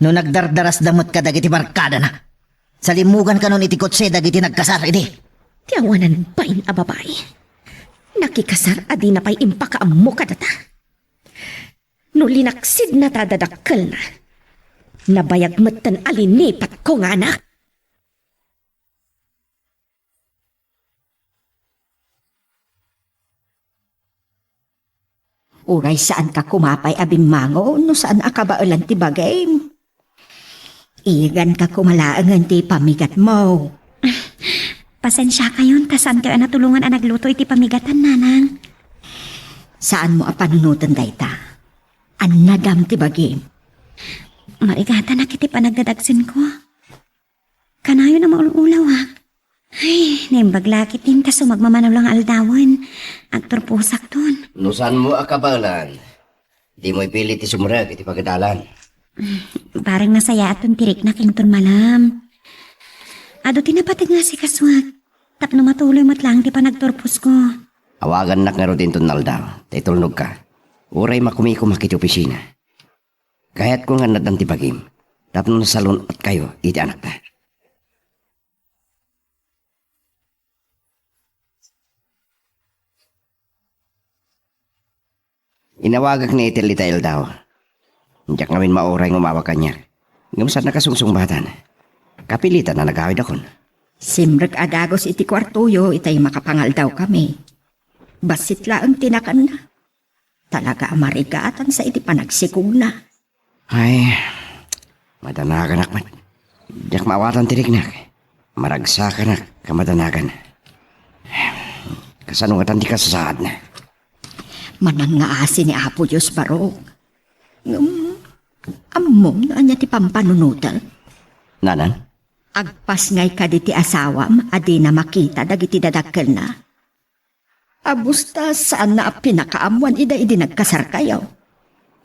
No nagdardarasda met kadagiti barkadana, salimugan kanon iti kotse dagiti nagkasar idi. Ti awanan bain a babai. Nakikasar a dina pay impakaammo kadata. No linaksidna ta dadakkelna, nabayag metten a linipat ko nga anak. Uray saanka koma pay a bimmangon no saan a kabaelan ti bagim. Iyeganka koma laengen ti pamigatmo. Pasensiakayon ta saankayo a natulongan a nagluto iti pamigatan, Nanang. Saanmo a panunoten dayta. Annadam ti bagim. Marigatanak iti panagdadagsenko. Kanayon a maul-ulawak. Ay, naimbag la ketdin kas umagmamano la nga aldawen. Agturposakton. No saanmo a kabaelan, dimo ipili ti sumrek iti pagadalan. Bareng nasayaaton ti riknak inton malam. Adu ti napateg nga asikasuak. Tapno matuloy met laeng ti panagturposko. Awagannak ngarud inton aldaw, ta itulnogka. Uray makumikomak iti opisina. Kayatko nga annadam ti bagim, tapno nasalun-otkayo iti anakta. Inawagak ni Ethel ita aldaw. Diak ngamin mauray nga umawag kaniak. Ngem saannak a sungsungbatan. Kapilitan a nagawidakon. Simrek a dagus iti kuartoyo itay makapangaldawkami. Bassit laeng ti nakanna. Talaga a marigatansa iti panagsikogna. Ay, madanaganak met. Diak maawatan ti riknak. Maragsakanak a madanagan. Kasano ngatan ti kasasaadna? Manan nga asi ni Apo Dios, Barok. Ngem, ammom no ania ti pampanunoten? Nanan? Agpasngay kadi ti asawam a dina makita dagiti dadakkelna? Abus ta saanna a pinakaammoan ida idi nagkasarkayo.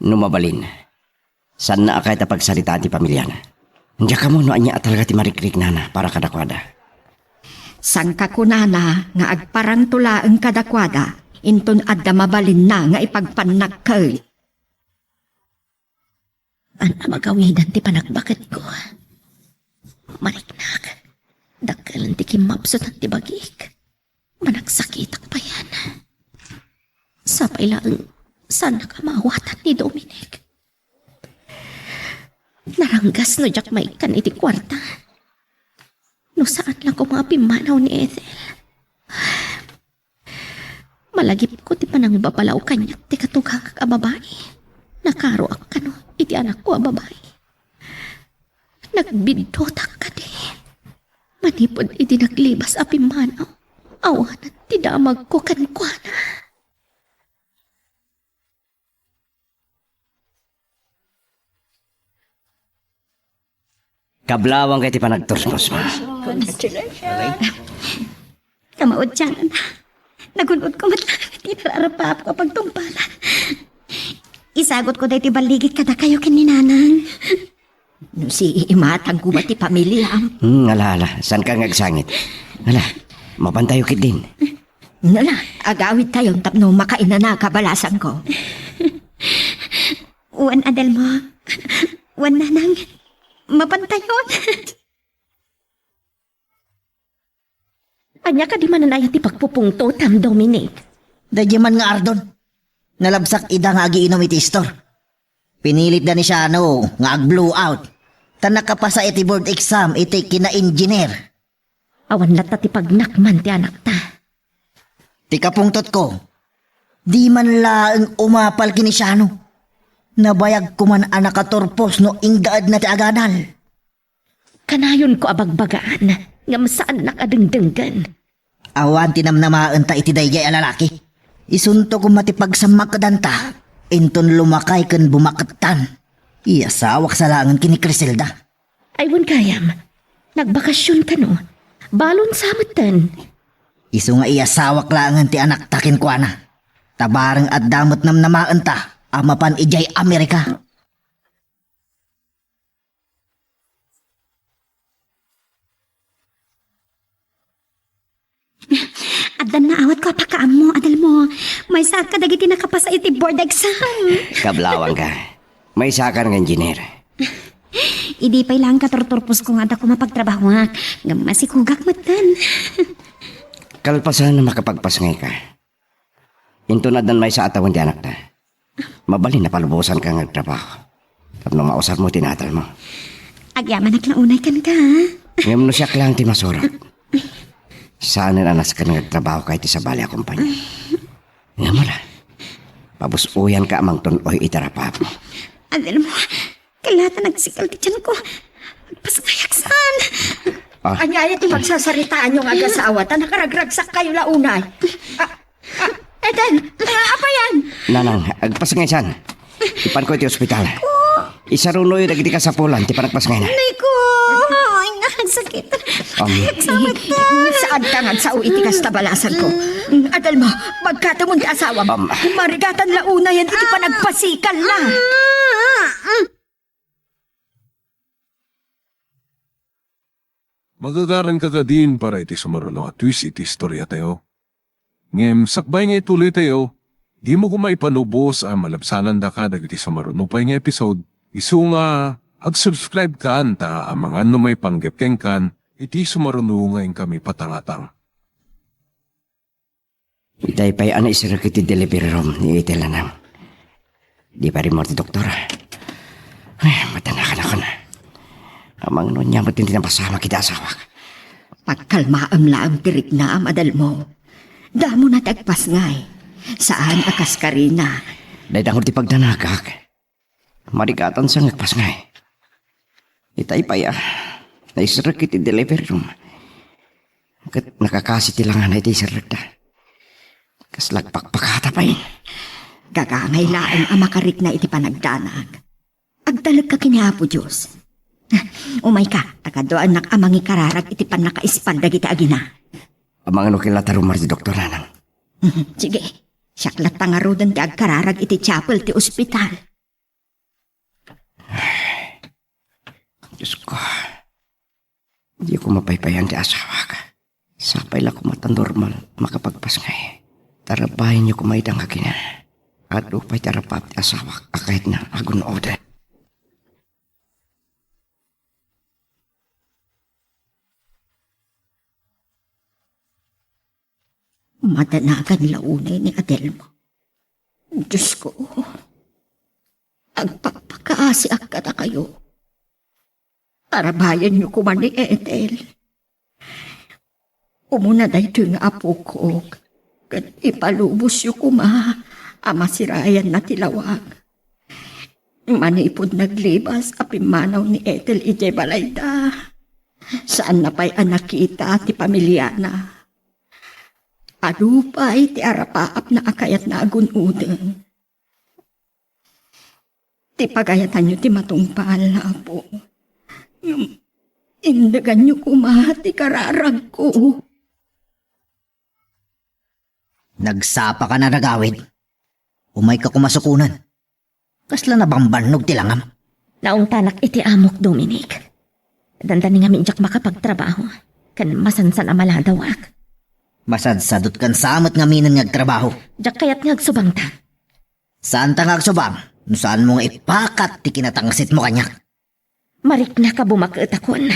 No mabalin, saanna a kayat a pagsaritaan ti pamiliana. Diak ammo no ania a talaga ti marikriknana para kadakuada. Sangkakunana nga agparangto laeng kadakuada, inton adda mabalinna nga ipagpannakkel. An a magawidan ti panagbagetko. Mariknak, dakkelen ti kimmapsutan ti bagik. Managsakitak payen. Sapay laeng, saannak a maawatan ni Dominic. Naranggas no diak maikkan iti kuarta. No saan la koma a pimmanaw ni Ethel. Malagipko ti panangbabalaw kaniak ti katugangak a babai. Nakaroak kano iti anakko a babai. Nagbiddutak kadi. Manipud idi naglibas a pimmanaw, awanen ti damagko kenkuana. Kablawang kay ti panagturpos mo. Congratulations. Kamaudian, nagun-odko met laeng ti nararapapko a pagtungpalan. Isagutko daytoy balligit kadakayo ken ni Nanang. No siimatang koma ti pamiliam. Hmm, ala, ala. Saanka nga agsangit? Ala, mapantayo ketdin. Nala, agawidtayon tapno makainana kabalasanko. Wen, Adelmo. Wen, Nanang. Mapantayon. Ania kadi manen aya ti pagpupungtotam, Dominic? Daydiay man nga Ardon. Nalabsak ida nga agiinum iti istor. Pinilitda ni Shano nga ag-blow out, ta nakapasa iti board exam iti kina-engineer. Awan latta ti pagnakman ti anakta. Ti kapungtotko, di man laeng umapal ken ni Shano. Nabayag koman a nakaturpos no inggaedna ti agadal. Kanayonko a bagbagaan, ngem saannak a dengdenggen. Awan ti namnamaenta iti daydiay a lalaki. Isunto koma ti pagsammakdanta, inton lumakay ken bumakettan. Iyasawak sa laengen ken ni Criselda. Ay, wen gayam, nagbakasion kano? Balon sa metten. Isu nga iyasawak laengen ti anakta kenkuana. Ta bareng adda met namnamaenta a mapan idiay Amerika. Addan naawatko a pakaammo, Adelmo. Maysaak kadagiti nakapasa iti board exam. Kablawangka. Maysakan nga engineer. Idi pay laeng katurturposko nga adda koma pagtrabahoak, ngem masikogak metten. Kalpasan a makapagpasngayka. Inton addan maysa a tawen ti anakta, mabalin a palubosanka nga agtrabaho tapno mausarmo ti natalmo. Agyamanak la unay kenka, ha? Ngem no siak laeng ti masurat, saanen a nasken nga agtrabahoka iti sabali a kompania. Ngem ala, pabus-oyanka a mangtun-oy iti arapapmo. Adelmo, kayatna nagsikal ti tianko. Agpasngayak saan. Ah. Ania aya ti magsasaritaanyo nga agasawa, ta nakaragragsakkayo la unay? Ah, ah, Ethel, ah, apay yan? Nanang, agpasngaysan. Ipanko iti ospital. Isarunoyo dagiti kasapulan ti panagpasngayna. Nay ko! Ay, nagsakit. Um, Ay, agsamat ka! Saan ka nga sao iti kasta balasan ko? Mm, adal mo, pagkatamon ti asawam. Um, marigatan la unayen iti panagpasikalna. Magagaran ka kadin para iti sumaruno a twist iti istoriatayo. Ngem sakbay nga ituloytayo, dimo koma ipanubos a malabsanandaka dagiti sumaruno pay nga episode, isu nga ag-subscribe kan ta amangan no maipanggep kenkan iti sumaruno nga inkami patangatang. Itay pay a naiserrek iti delivery room ni Ethel, nanang. Di pay rimmuar ti doktor. Ay, matanakan ako na. Amangan no ania met ti napasamak iti asawak. Pagkalmaem laeng ti riknam, adal mo. Damo na ti agpasngay. Saan a kas karina. Dayta ngarud ti pagdanagak. Marigatan sa nga agpasngay. Itay pay a, naiserrek iti delivery room. Ket nakakasi ti langana iti iserrekda. Kasla agpakpakata pay. Gagangay laeng a makarikna iti panagdanag. Agtalek ka ken ni Apo Dios. Umayka, ta kaduaennak a mangikararag iti pannakaispag dagiti agina. Amangan no kailangan ta rummuar ti doktor, nanang. Sige, siak latta ngaruden ti agkararag iti chapel ti ospital. Dios ko, diko mapaypayan ti asawak. Sapay la koma ta normal makapagpasngay. Tarabayenyo koma ida nga agina. Adu pay ti arapaap ti asawak a kayatna a gun-oden. Madanagan la unay ni Adelmo. Dios ko, agpakpakaasiak kadakayo. Tarabayenyo koma ni Ethel. Umuna daytoy nga apokok, ket ipalubosyo koma a masirayanna ti lawag. Manipud naglibas a pimmanaw ni Ethel idiay balayda, saanna pay a nakita ti pamiliana. Adu pay ti arapaapna a kayatna a gun-oden. Ti pagayatanyo ti matungpal, Apo. Ngem indeganyo koma ti kararagko. Nagsapaka a nagawid. Umayka koma sukonen. Kasla nabambannog ti langam. Naungtanak iti amok, Dominic. Dandani ngamin diak makapagtrabaho, ken masansan a maladawak. Masadsadutkan sa met ngamin nga agtrabaho. Diak kayat nga agsubangta. Saanta nga agsubang no saanmo nga ipakat ti kinatangsitmo kaniak. Mariknak a bumaketakon.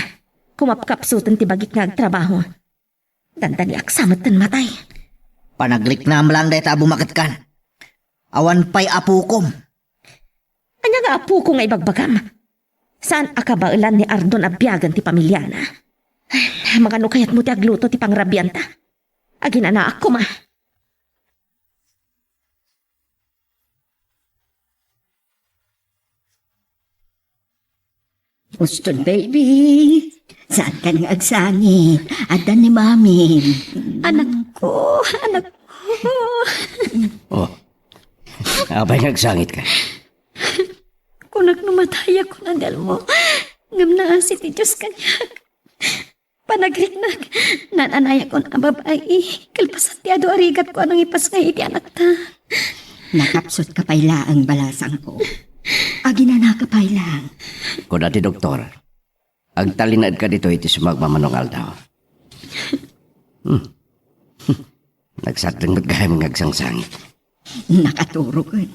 Kumapkapsuten ti bagik nga agtrabaho. Dandaniak sa metten matay. Panagriknam laeng dayta a bumaketkan. Awan pay apokom. Ania nga apoko nga ibagbagam? Saan a kabaelan ni Ardon a biagen ti pamiliana? Ay, mangano kayatmo ti agluto ti pangrabianta? Aginanaak koma. Boston, baby. Saankan nga agsangit? Adda ni Mami. Anakko, anakko. Oh. Apay nga agsangitka? Kunak no matayak, kuna Delmo. Ngem naasi ti Dios kaniak. Panagriknak, naan-anayakon a babai, kalpasan ti adu a rigatko a nangipasngay iti anakta. Nakapsutka pay laeng, balasangko. Aginanaka pay laeng. Kuna ti doktor, agtalinaedka ditoy iti sumagmamano nga aldaw. Hmm. Nagsardeng met gayam nga agsangsangit. Nakaturoken.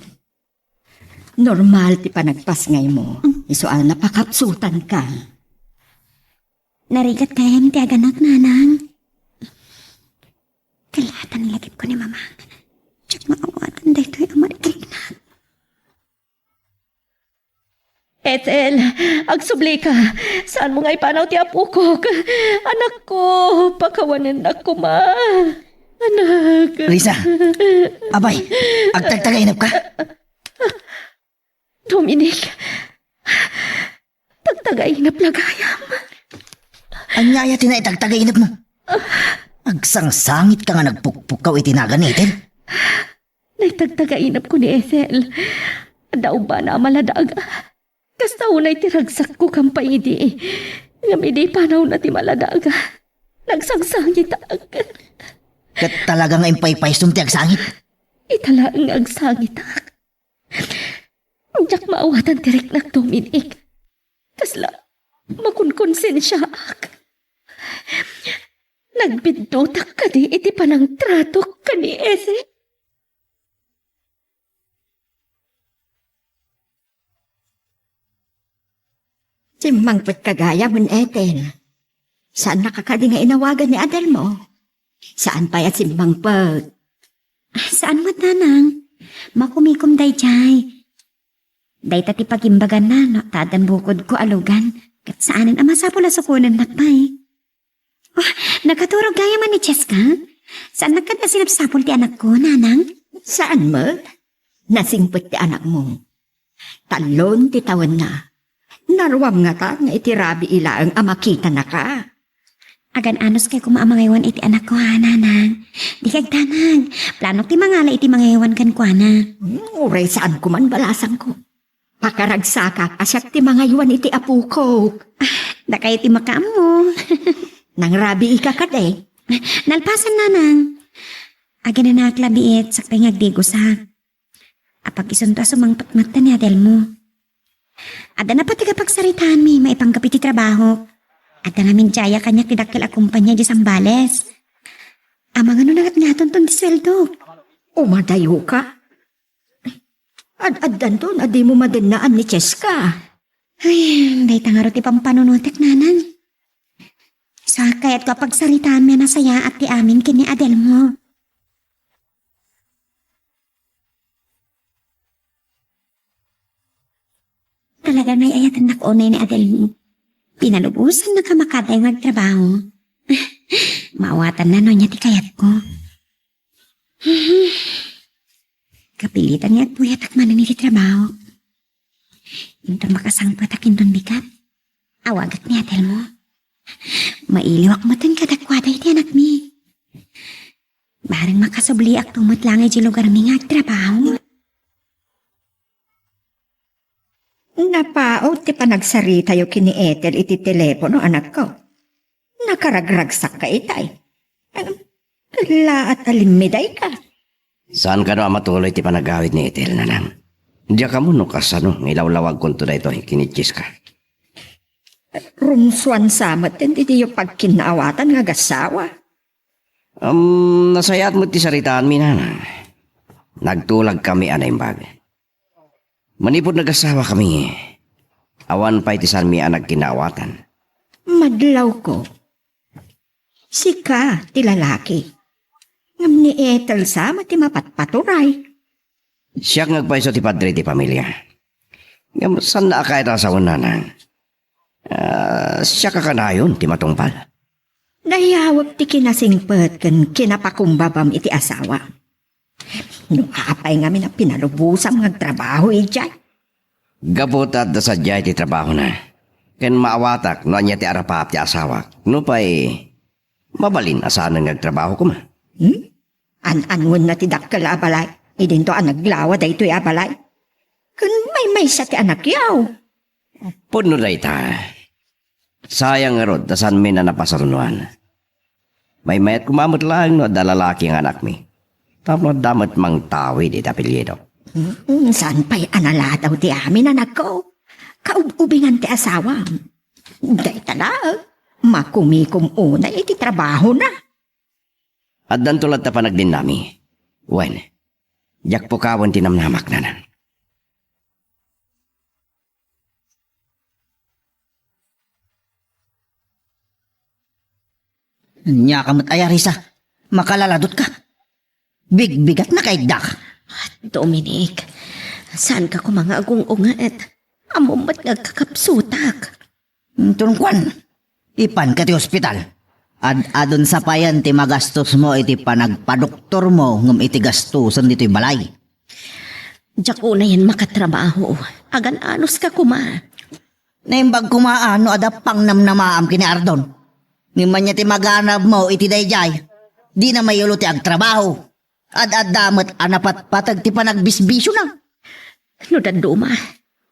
Normal ti panagpasngaymo. Isu a napakapsutanka. Narigat gayam ti aganak, nanang. Kalaatan ni lagipko ni mama. Diak maawanan daytoy a mariknak. Ethel, agsublika. Saanmo nga ipanaw ti apokok? Anakko, pakawanennak koma. Anak. Lisa, apay, agtagtagainepka? Dominic, tagtagainep la gayam. Ania aya ti naitagtagainepmo? Agsangsangitka nga nagpukpukkaw iti nagan ni Ethel? Naitagtagainepko ni Ethel. Adda ubbana a maladaga. Kasta unay ti ragsakko kan pay idi. Ngem idi panawna ti maladaga, nagsangsangitak. Ket talaga nga impaypaysom ti agsangit? Ita laeng nga agsangitak. Diak maawatan ti riknak, Dominic. Kasla makonkonsensiaak. Nagbiddutak kadi iti panangtratok ken ni Ethel? Simmangpetka gayam, Ethel. Saannaka kadi nga inawagan ni Adelmo? Saan pay a simmangpet? Ah, saan met, nanang? Makumikom daydiay. Dayta ti pagimbaganna no ta addan bukodko a lugan. Ket saanen a masapul a sukonennak pay. Oh, nakaturog gayam ni Cheska? Saannak kadi a sinapsapul ti anakko, nanang? Saan met? Nasingpet ti anakmo. Tallon ti tawenna. Naruam ngata nga iti rabii laeng a makitanaka. Agan-anos kay koma a mangaywan iti anakko, ha, nanang? Di kagdanag. Planok ti mangala iti mangaywan kenkuana. Hmm, uray saan koman balasangko. Pakaragsakak a siak ti mangaywan iti apokok. Ah, dakayo ti makaammo. Nangrabiika kadi? Nalpasan, nanang. Aginanaak labiit, sakbay nga agdigosak. Apag-isunto a sumangpet met ni Adelmo. Adda napateg a pagsaritaanmi maipanggep iti trabaho. Adda ngamin diaya kaniak ti dakkel a kumpania idiay Zambales. Amangan no nangatngatonton ti sueldok. Umadayoka? Ad-addanton a dimo madennaan ni Cheska. Ay, dayta ngarud ti pampanunotek, nanang. Sa kayatko a pagsaritaanmi a nasayaat ti amin ken ni Adelmo. Talaga nga ay-ayatennak unay ni Adelmo. Pinalubosannaka makadayo nga agtrabaho. Maawatanna no ania ti kayatko. Kapilitan nga agpuyatak manen iti trabaho. Inton makasangpetak inton bigat, awagak ni Adelmo. Mailiwak metten kadakuada iti anakmi. Bareng makasubliak to met laeng idiay lugarmi nga agtrabaho. Napaut ti panagsaritayo ken ni Ethel iti telepono, anakko. Nakaragragsakka itay. Em, kellaat a limmidayka. Saan kano a matuloy ti panagawid ni Ethel, nanang? Diak ammo no kasano nga ilawlawagkonto daytoy ken ni Cheska. Rumsuan sa met ti diyo pagkinnaawatan nga agassawa. Um, nasayaat met ti saritaanmi, nanang. Nagtulagkami a naimbag. Manipud nagassawakami, awan pay ti saanmi a nagkinnaawatan. Madlawko. Sika ti lalaki. Ngem ni Ethel sa met ti mapatpaturay. Siak nga agpayso ti padre ti pamilia. Ngem saanna a kayat a sawen, nanang. Ah, siak a kanayon ti matungpal. Dayawek ti kinasingpet ken kinapakumbabam iti asawam. No apay ngamin a pinalubosam nga agtrabaho idiay? Gapu ta adda sadiay ti trabahona. Ken maawatak no ania ti arapaap ti asawak. Nupay mabalin a saanen nga agtrabaho koma. Hmm? An-anwenna ti dakkel a balay. Idinto a naglawa daytoy a balay. Ken maymaysa ti anakyo. Pudno dayta. Sayang ngarud ta saanmi a napasurnoan. Maymayat koma met laeng no adda lalaki nga anakmi. Tapno adda met mangtawid iti apelyido. Mm, saan pay a naladaw ti amin, anakko? Kaub-ubingan ti asawam. Dayta laeng, makumikom unay iti trabahona. Addanto latta panagdennami. Wen, diak pukawen ti namnamak, nanang. Ania ka met aya, Risa? Makalaladutka. Bigbigatna kay dak. Dominic, saanka koma nga agung-unget? Ammom met nga agkakapsutak. Inton kuan, ipanka ti ospital. Ad-adun sapayan ti magastosmo iti panagpadoktormo ngem iti gastosen ditoy balay. Diak unayen makatrabaho. Agan-anoska koma. Naimbag koma a no adda pangnamnamaam ken ni Ardon. Ngem ania ti maganabmo iti daydiay? Dina mayulo ti agtrabaho. Ad-adda met a napatpateg ti panagbisbisiona. No dadduma,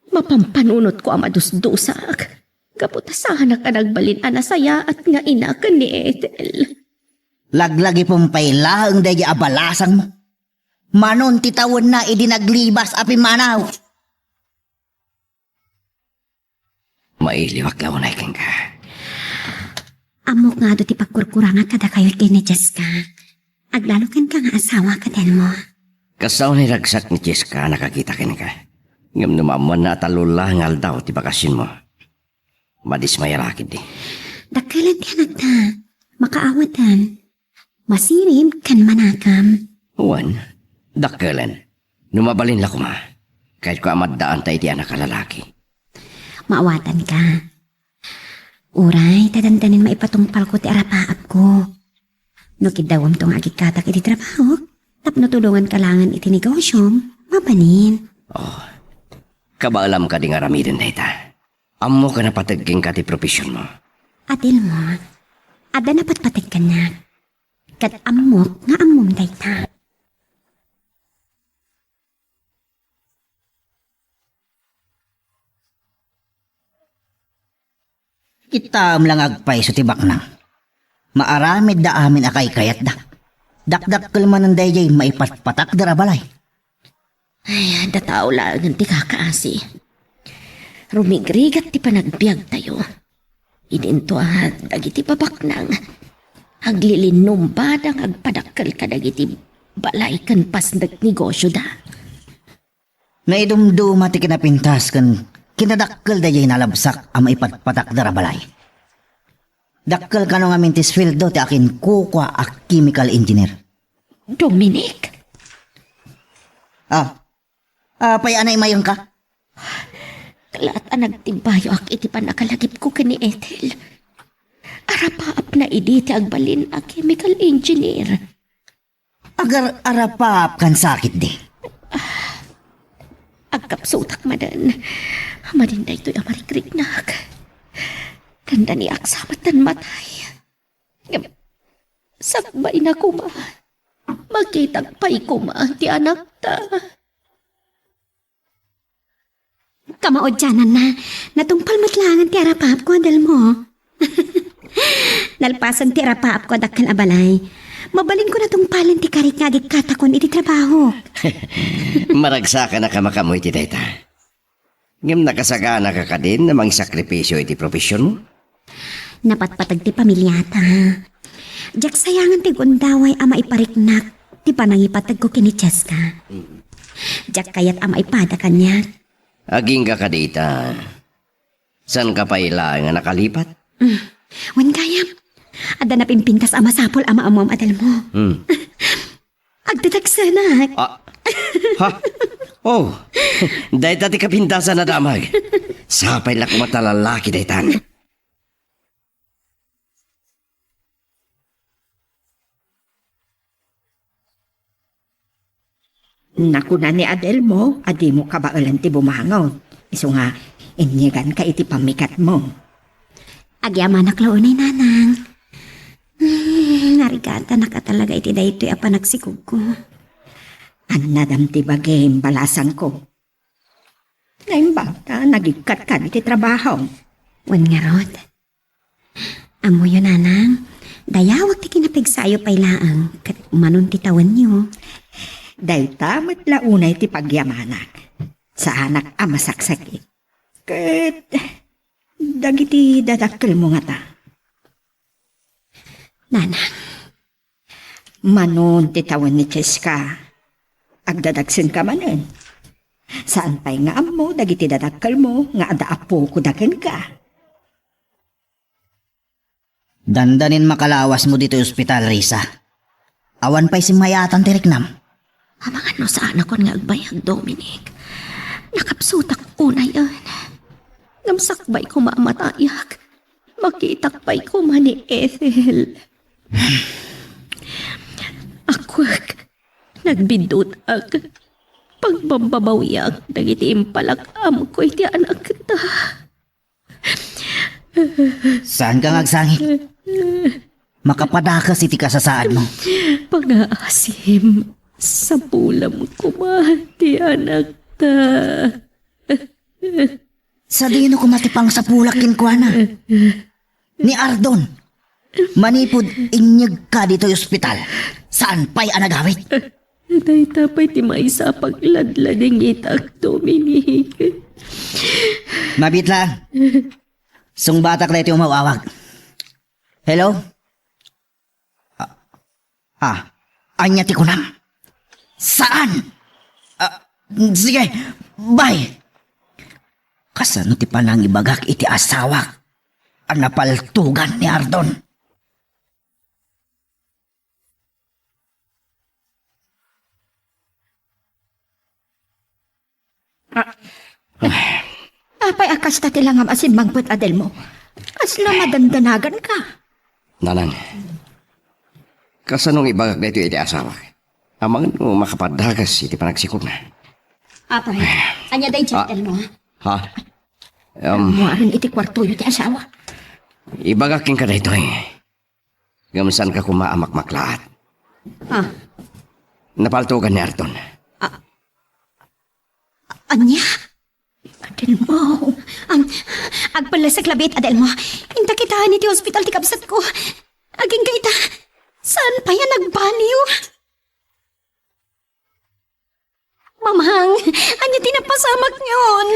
mapampanunotko a madusdusaak. Gapu ta saanak a nagbalin a nasayaat nga ina ken ni Ethel. Laglagipem pay laeng daydi a balasangmo. Manon ti tawenna idi naglibas a pimmanaw. Mailiwak la unay kenka. Ammok nga adu ti pagkurkurangak kadakayo ken ni Jessica. Aglalo kenka nga asawa, Adelmo. Kasta unay ragsak ni Jessica a nakakita kenka. Ngem no maammoanna a tallo la nga aldaw ti bakasionmo, madismayarak idi. Dakkelen ti anakta. Makaawaten. Masirib ken manakam. Wen, dakkelen. No mabalin la koma, kayatko a maddaanta iti anak a lalaki. Maawatanka. Uray, ta dandanin maipatungpalko ti arapaapko. No kiddawemto nga agikkatak iti trabaho, tapno tulonganka laengen iti negosiom, mabalin. Oh, kabaelam kadi nga aramiden dayta? Ammok a napateg kenka ti profesionmo. Adelmo, adda napatpateg kaniak. Ket ammok nga ammom dayta. Kittaem la nga agpayso ti baknang. Maaramidda amin a kaykayatda. Dakdakkel manen daydiay maipatpatakder a balay. Ay, adda tao laengen ti kakaasi. Rumigrigat ti panagbiagtayo. Idinto a dagiti babaknang, aglilinumbada nga agpadakkel kadagiti balay ken pasnek negosioda. Naidumduma ti kinapintas ken kinadakkel daydiay nalabsak a maipatpatakder a balay. Dakkel kano ngamin ti sueldo ti akinkukua a chemical engineer. Dominic? Ah, apay a naimayengka? Kalaat a nagtimbayoak iti pannakalagipko ken ni Ethel. Arapaapna idi ti agbalin a chemical engineer. Agar-arapaap kan sakit di. Agkapsutak manen. Madin daytoy a marikriknak. Dandaniak sa met tan matay. Ngem, sakbayna koma. Makitak pay koma ti anakta. Kamaudiananna, natungpal met laengen ti arapaapko, Adelmo. Nalpasen ti arapaapko a dakkel a balay. Mabalinko natungpalen ti karik nga agikkatakon iti trabaho. Maragsakanak a makaammo iti dayta. Ngem nakasagana ka kadin a mangisakripisio iti profesionmo? Napatpateg ti pamiliata. Diak sayangan ti gundaway a maipariknak ti panangipategko ken ni Cheska. Mm. Diak kayat a maipada kaniak. Agingga kadita. Saanka pay laeng a nakalipat? Mm. Wen gayam, adda napimpintas a masapul a maammoam, Adelmo. Mm. Agdadagsenak. Ah. Ha? Oh. Dayta ti kapintasan a damag. Sapay la koma ta lalaki daytan. Nakuna ni Adelmo a dimo kabaelan ti bumangon. Isu nga, inyeganka iti pammikatmo. Agyamanak la unay, Nanang. Hmm, narigatanak a talaga iti daytoy a panagsikogko. Annadam ti bagim, balasangko. Naimbag ta nagikkatka iti trabaho. Wen ngarud. Ammoyo, Nanang, dayawak ti kinapigsayo pay laeng ket manon ti tawenyo. Dayta met la unay ti pagyamanak. Saanak a masaksakit. Ket dagiti dadakkelmo ngata? Nanang. Manon ti tawen ni Cheska? Agdadagsenka manen. Saan pay nga ammo dagiti dadakkelmo nga adda appokoda kenka. Dandanin makalawasmo ditoy ospital, Risa. Awan pay simmayatan ti riknam. Amangan no saanakon nga agbayag, Dominic. Nakapsutak unayen. Ngem sakbay koma a matayak, makitak pay koma ni Ethel. Akuek, nagbiddutak. Pagbabbabawiak dagiti impalak-amko iti anakta. Saanka nga agsangit. Makapadakes iti kasasaadmo. Pangaasim. Sapulam koma ti anakta. Sadino koma ti pangsapulak kenkuana? Ni Ardon, manipud inyegka ditoy ospital, saan pay a nagawid? Dayta pay ti maysa a pagladladingitak, Dominic. Mabit lang. Sungbatak daytoy umaw-awag. Hello? Ah, ah, ania ti kunam? Saan? Ah, sige, bye. Kasano ti panangibagak iti asawak a napaltugan ni Ardon? Ah. Apay a kasta ti langam a simmangpet, Adelmo? Kasla madandanagan ka? Nanang, kasano nga ibagak daytoy iti asawak? Amangan no makapaddakas iti panagsikogna. Apay, ania daydiay, Ah. Adelmo? Ha? Um, Muaren iti kuartoyo ti asawa. Ibagak kenka daytoy. Ngem saanka koma a makmaklaat. Ah. Napaltugan ni Ardon. Ah. Ania? Adelmo. Am, agpellesek labiit, Adelmo. Inta kitaen iti ospital ti kabsatko. Agingga ita, saan pay a nagbaliw. Mamang, ania ti napasamak ngayon?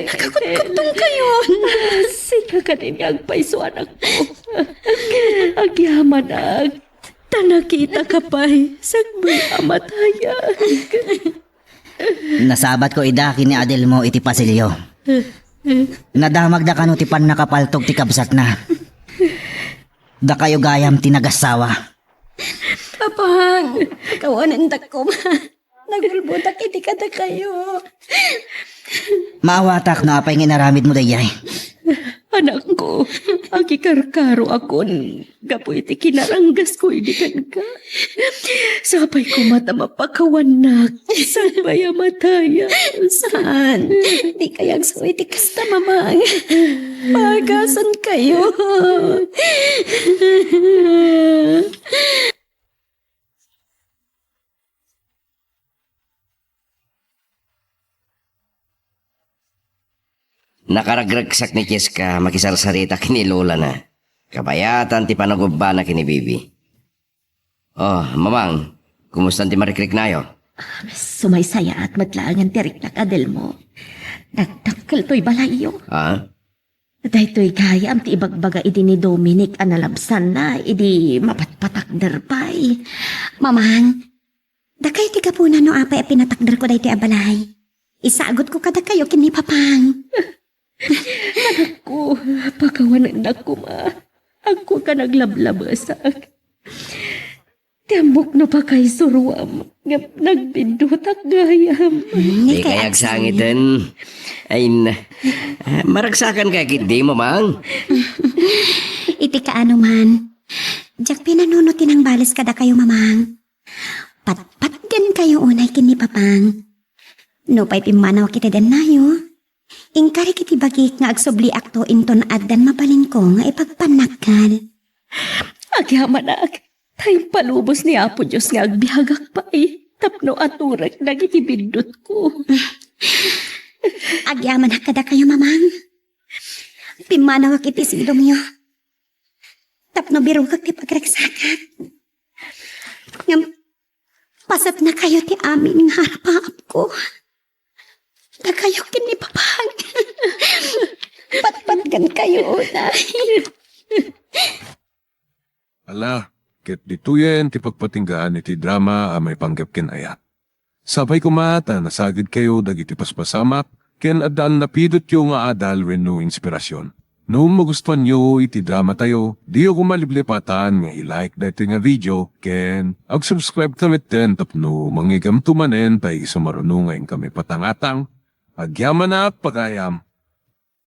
Nakakutkuttongkayon. Sika kadin nga agpayso, anakko. Agyamanak, ta nakitaka pay sakbay a matayag. Nasabatko ida ken ni Adelmo iti pasilyo. Nadamagda kano ti pannakapaltog ti kabsatna. Dakayo gayam ti nagassawa. Papang, kawanendak koma. Nagulbodak iti kadakayo. Maawatak no apay nga inaramidmo daydiay. Anakko, agikarkaroakon gapu iti kinaranggasko idi kenka. Sapay koma ta mapakawannak sakbay a matayag. Saan? Dikay agsu iti kasta, Mamang. Paagasankayo. Nakaragragsak ni Jessica makisarsarita ken ni Lolana. Kabayatan ti panagubbana ken ni Bibi. Oh, Mamang, kumusta ti marikriknayo? Ah, sumaysayaat met laengen ti riknak, Adelmo. Dakdakkel toy balayyo. Ah? Daytoy gayam ti ibagbaga idi ni Dominic a nalabsanna idi mapatpatakder pay. Mamang, dakayo ti gapuna no apay a pinatakderko daytoy a balay. Isagutko kadakayo ken ni Papang. Anakko, pakawanennak koma. Agko ka naglablabesak. Ti ammok no pakaysuroam, ngem nagbiddutak gayam. Hmm, Dikay agsangiten. Ay na. Ah, maragsakan ka ketdi, Mamang. Iti kaano man, diak pinanuno ti nangbales kadakayo, Mamang. Patpatgenkayo unay ken ni Papang. Nupay pimmanawak iti dennayo, inkarik iti bagik nga agsubliakto inton addan mabalinko nga ipagpannakkel. Agyamanak, ta impalubos ni Apo Dios nga agbiagak pay tapno aturek dagiti biddutko. Agyamanak kadakayo, Mamang. Pimmanawak iti silongyo tapno birukek ti pagraksatak. Ngem pasatnakayo ti amin nga arapaapko. Dakayo ken ni Papang. Patpatgenkayo unay. Ala, ket ditoyen ti pagpatinggaan iti drama a maipanggep ken ayat. Sapay koma ta nasagidkayo dagiti paspasamak ken addan napidotyo nga adal wenno inspirasyon. No magustuanyo iti dramatayo, diyo koma liplipatan nga i-like daytoy nga video ken ag-subscribe ka metten tapno mangigamto manen pay isu maruno nga inkami patangatang. Agyamanak, pagayam.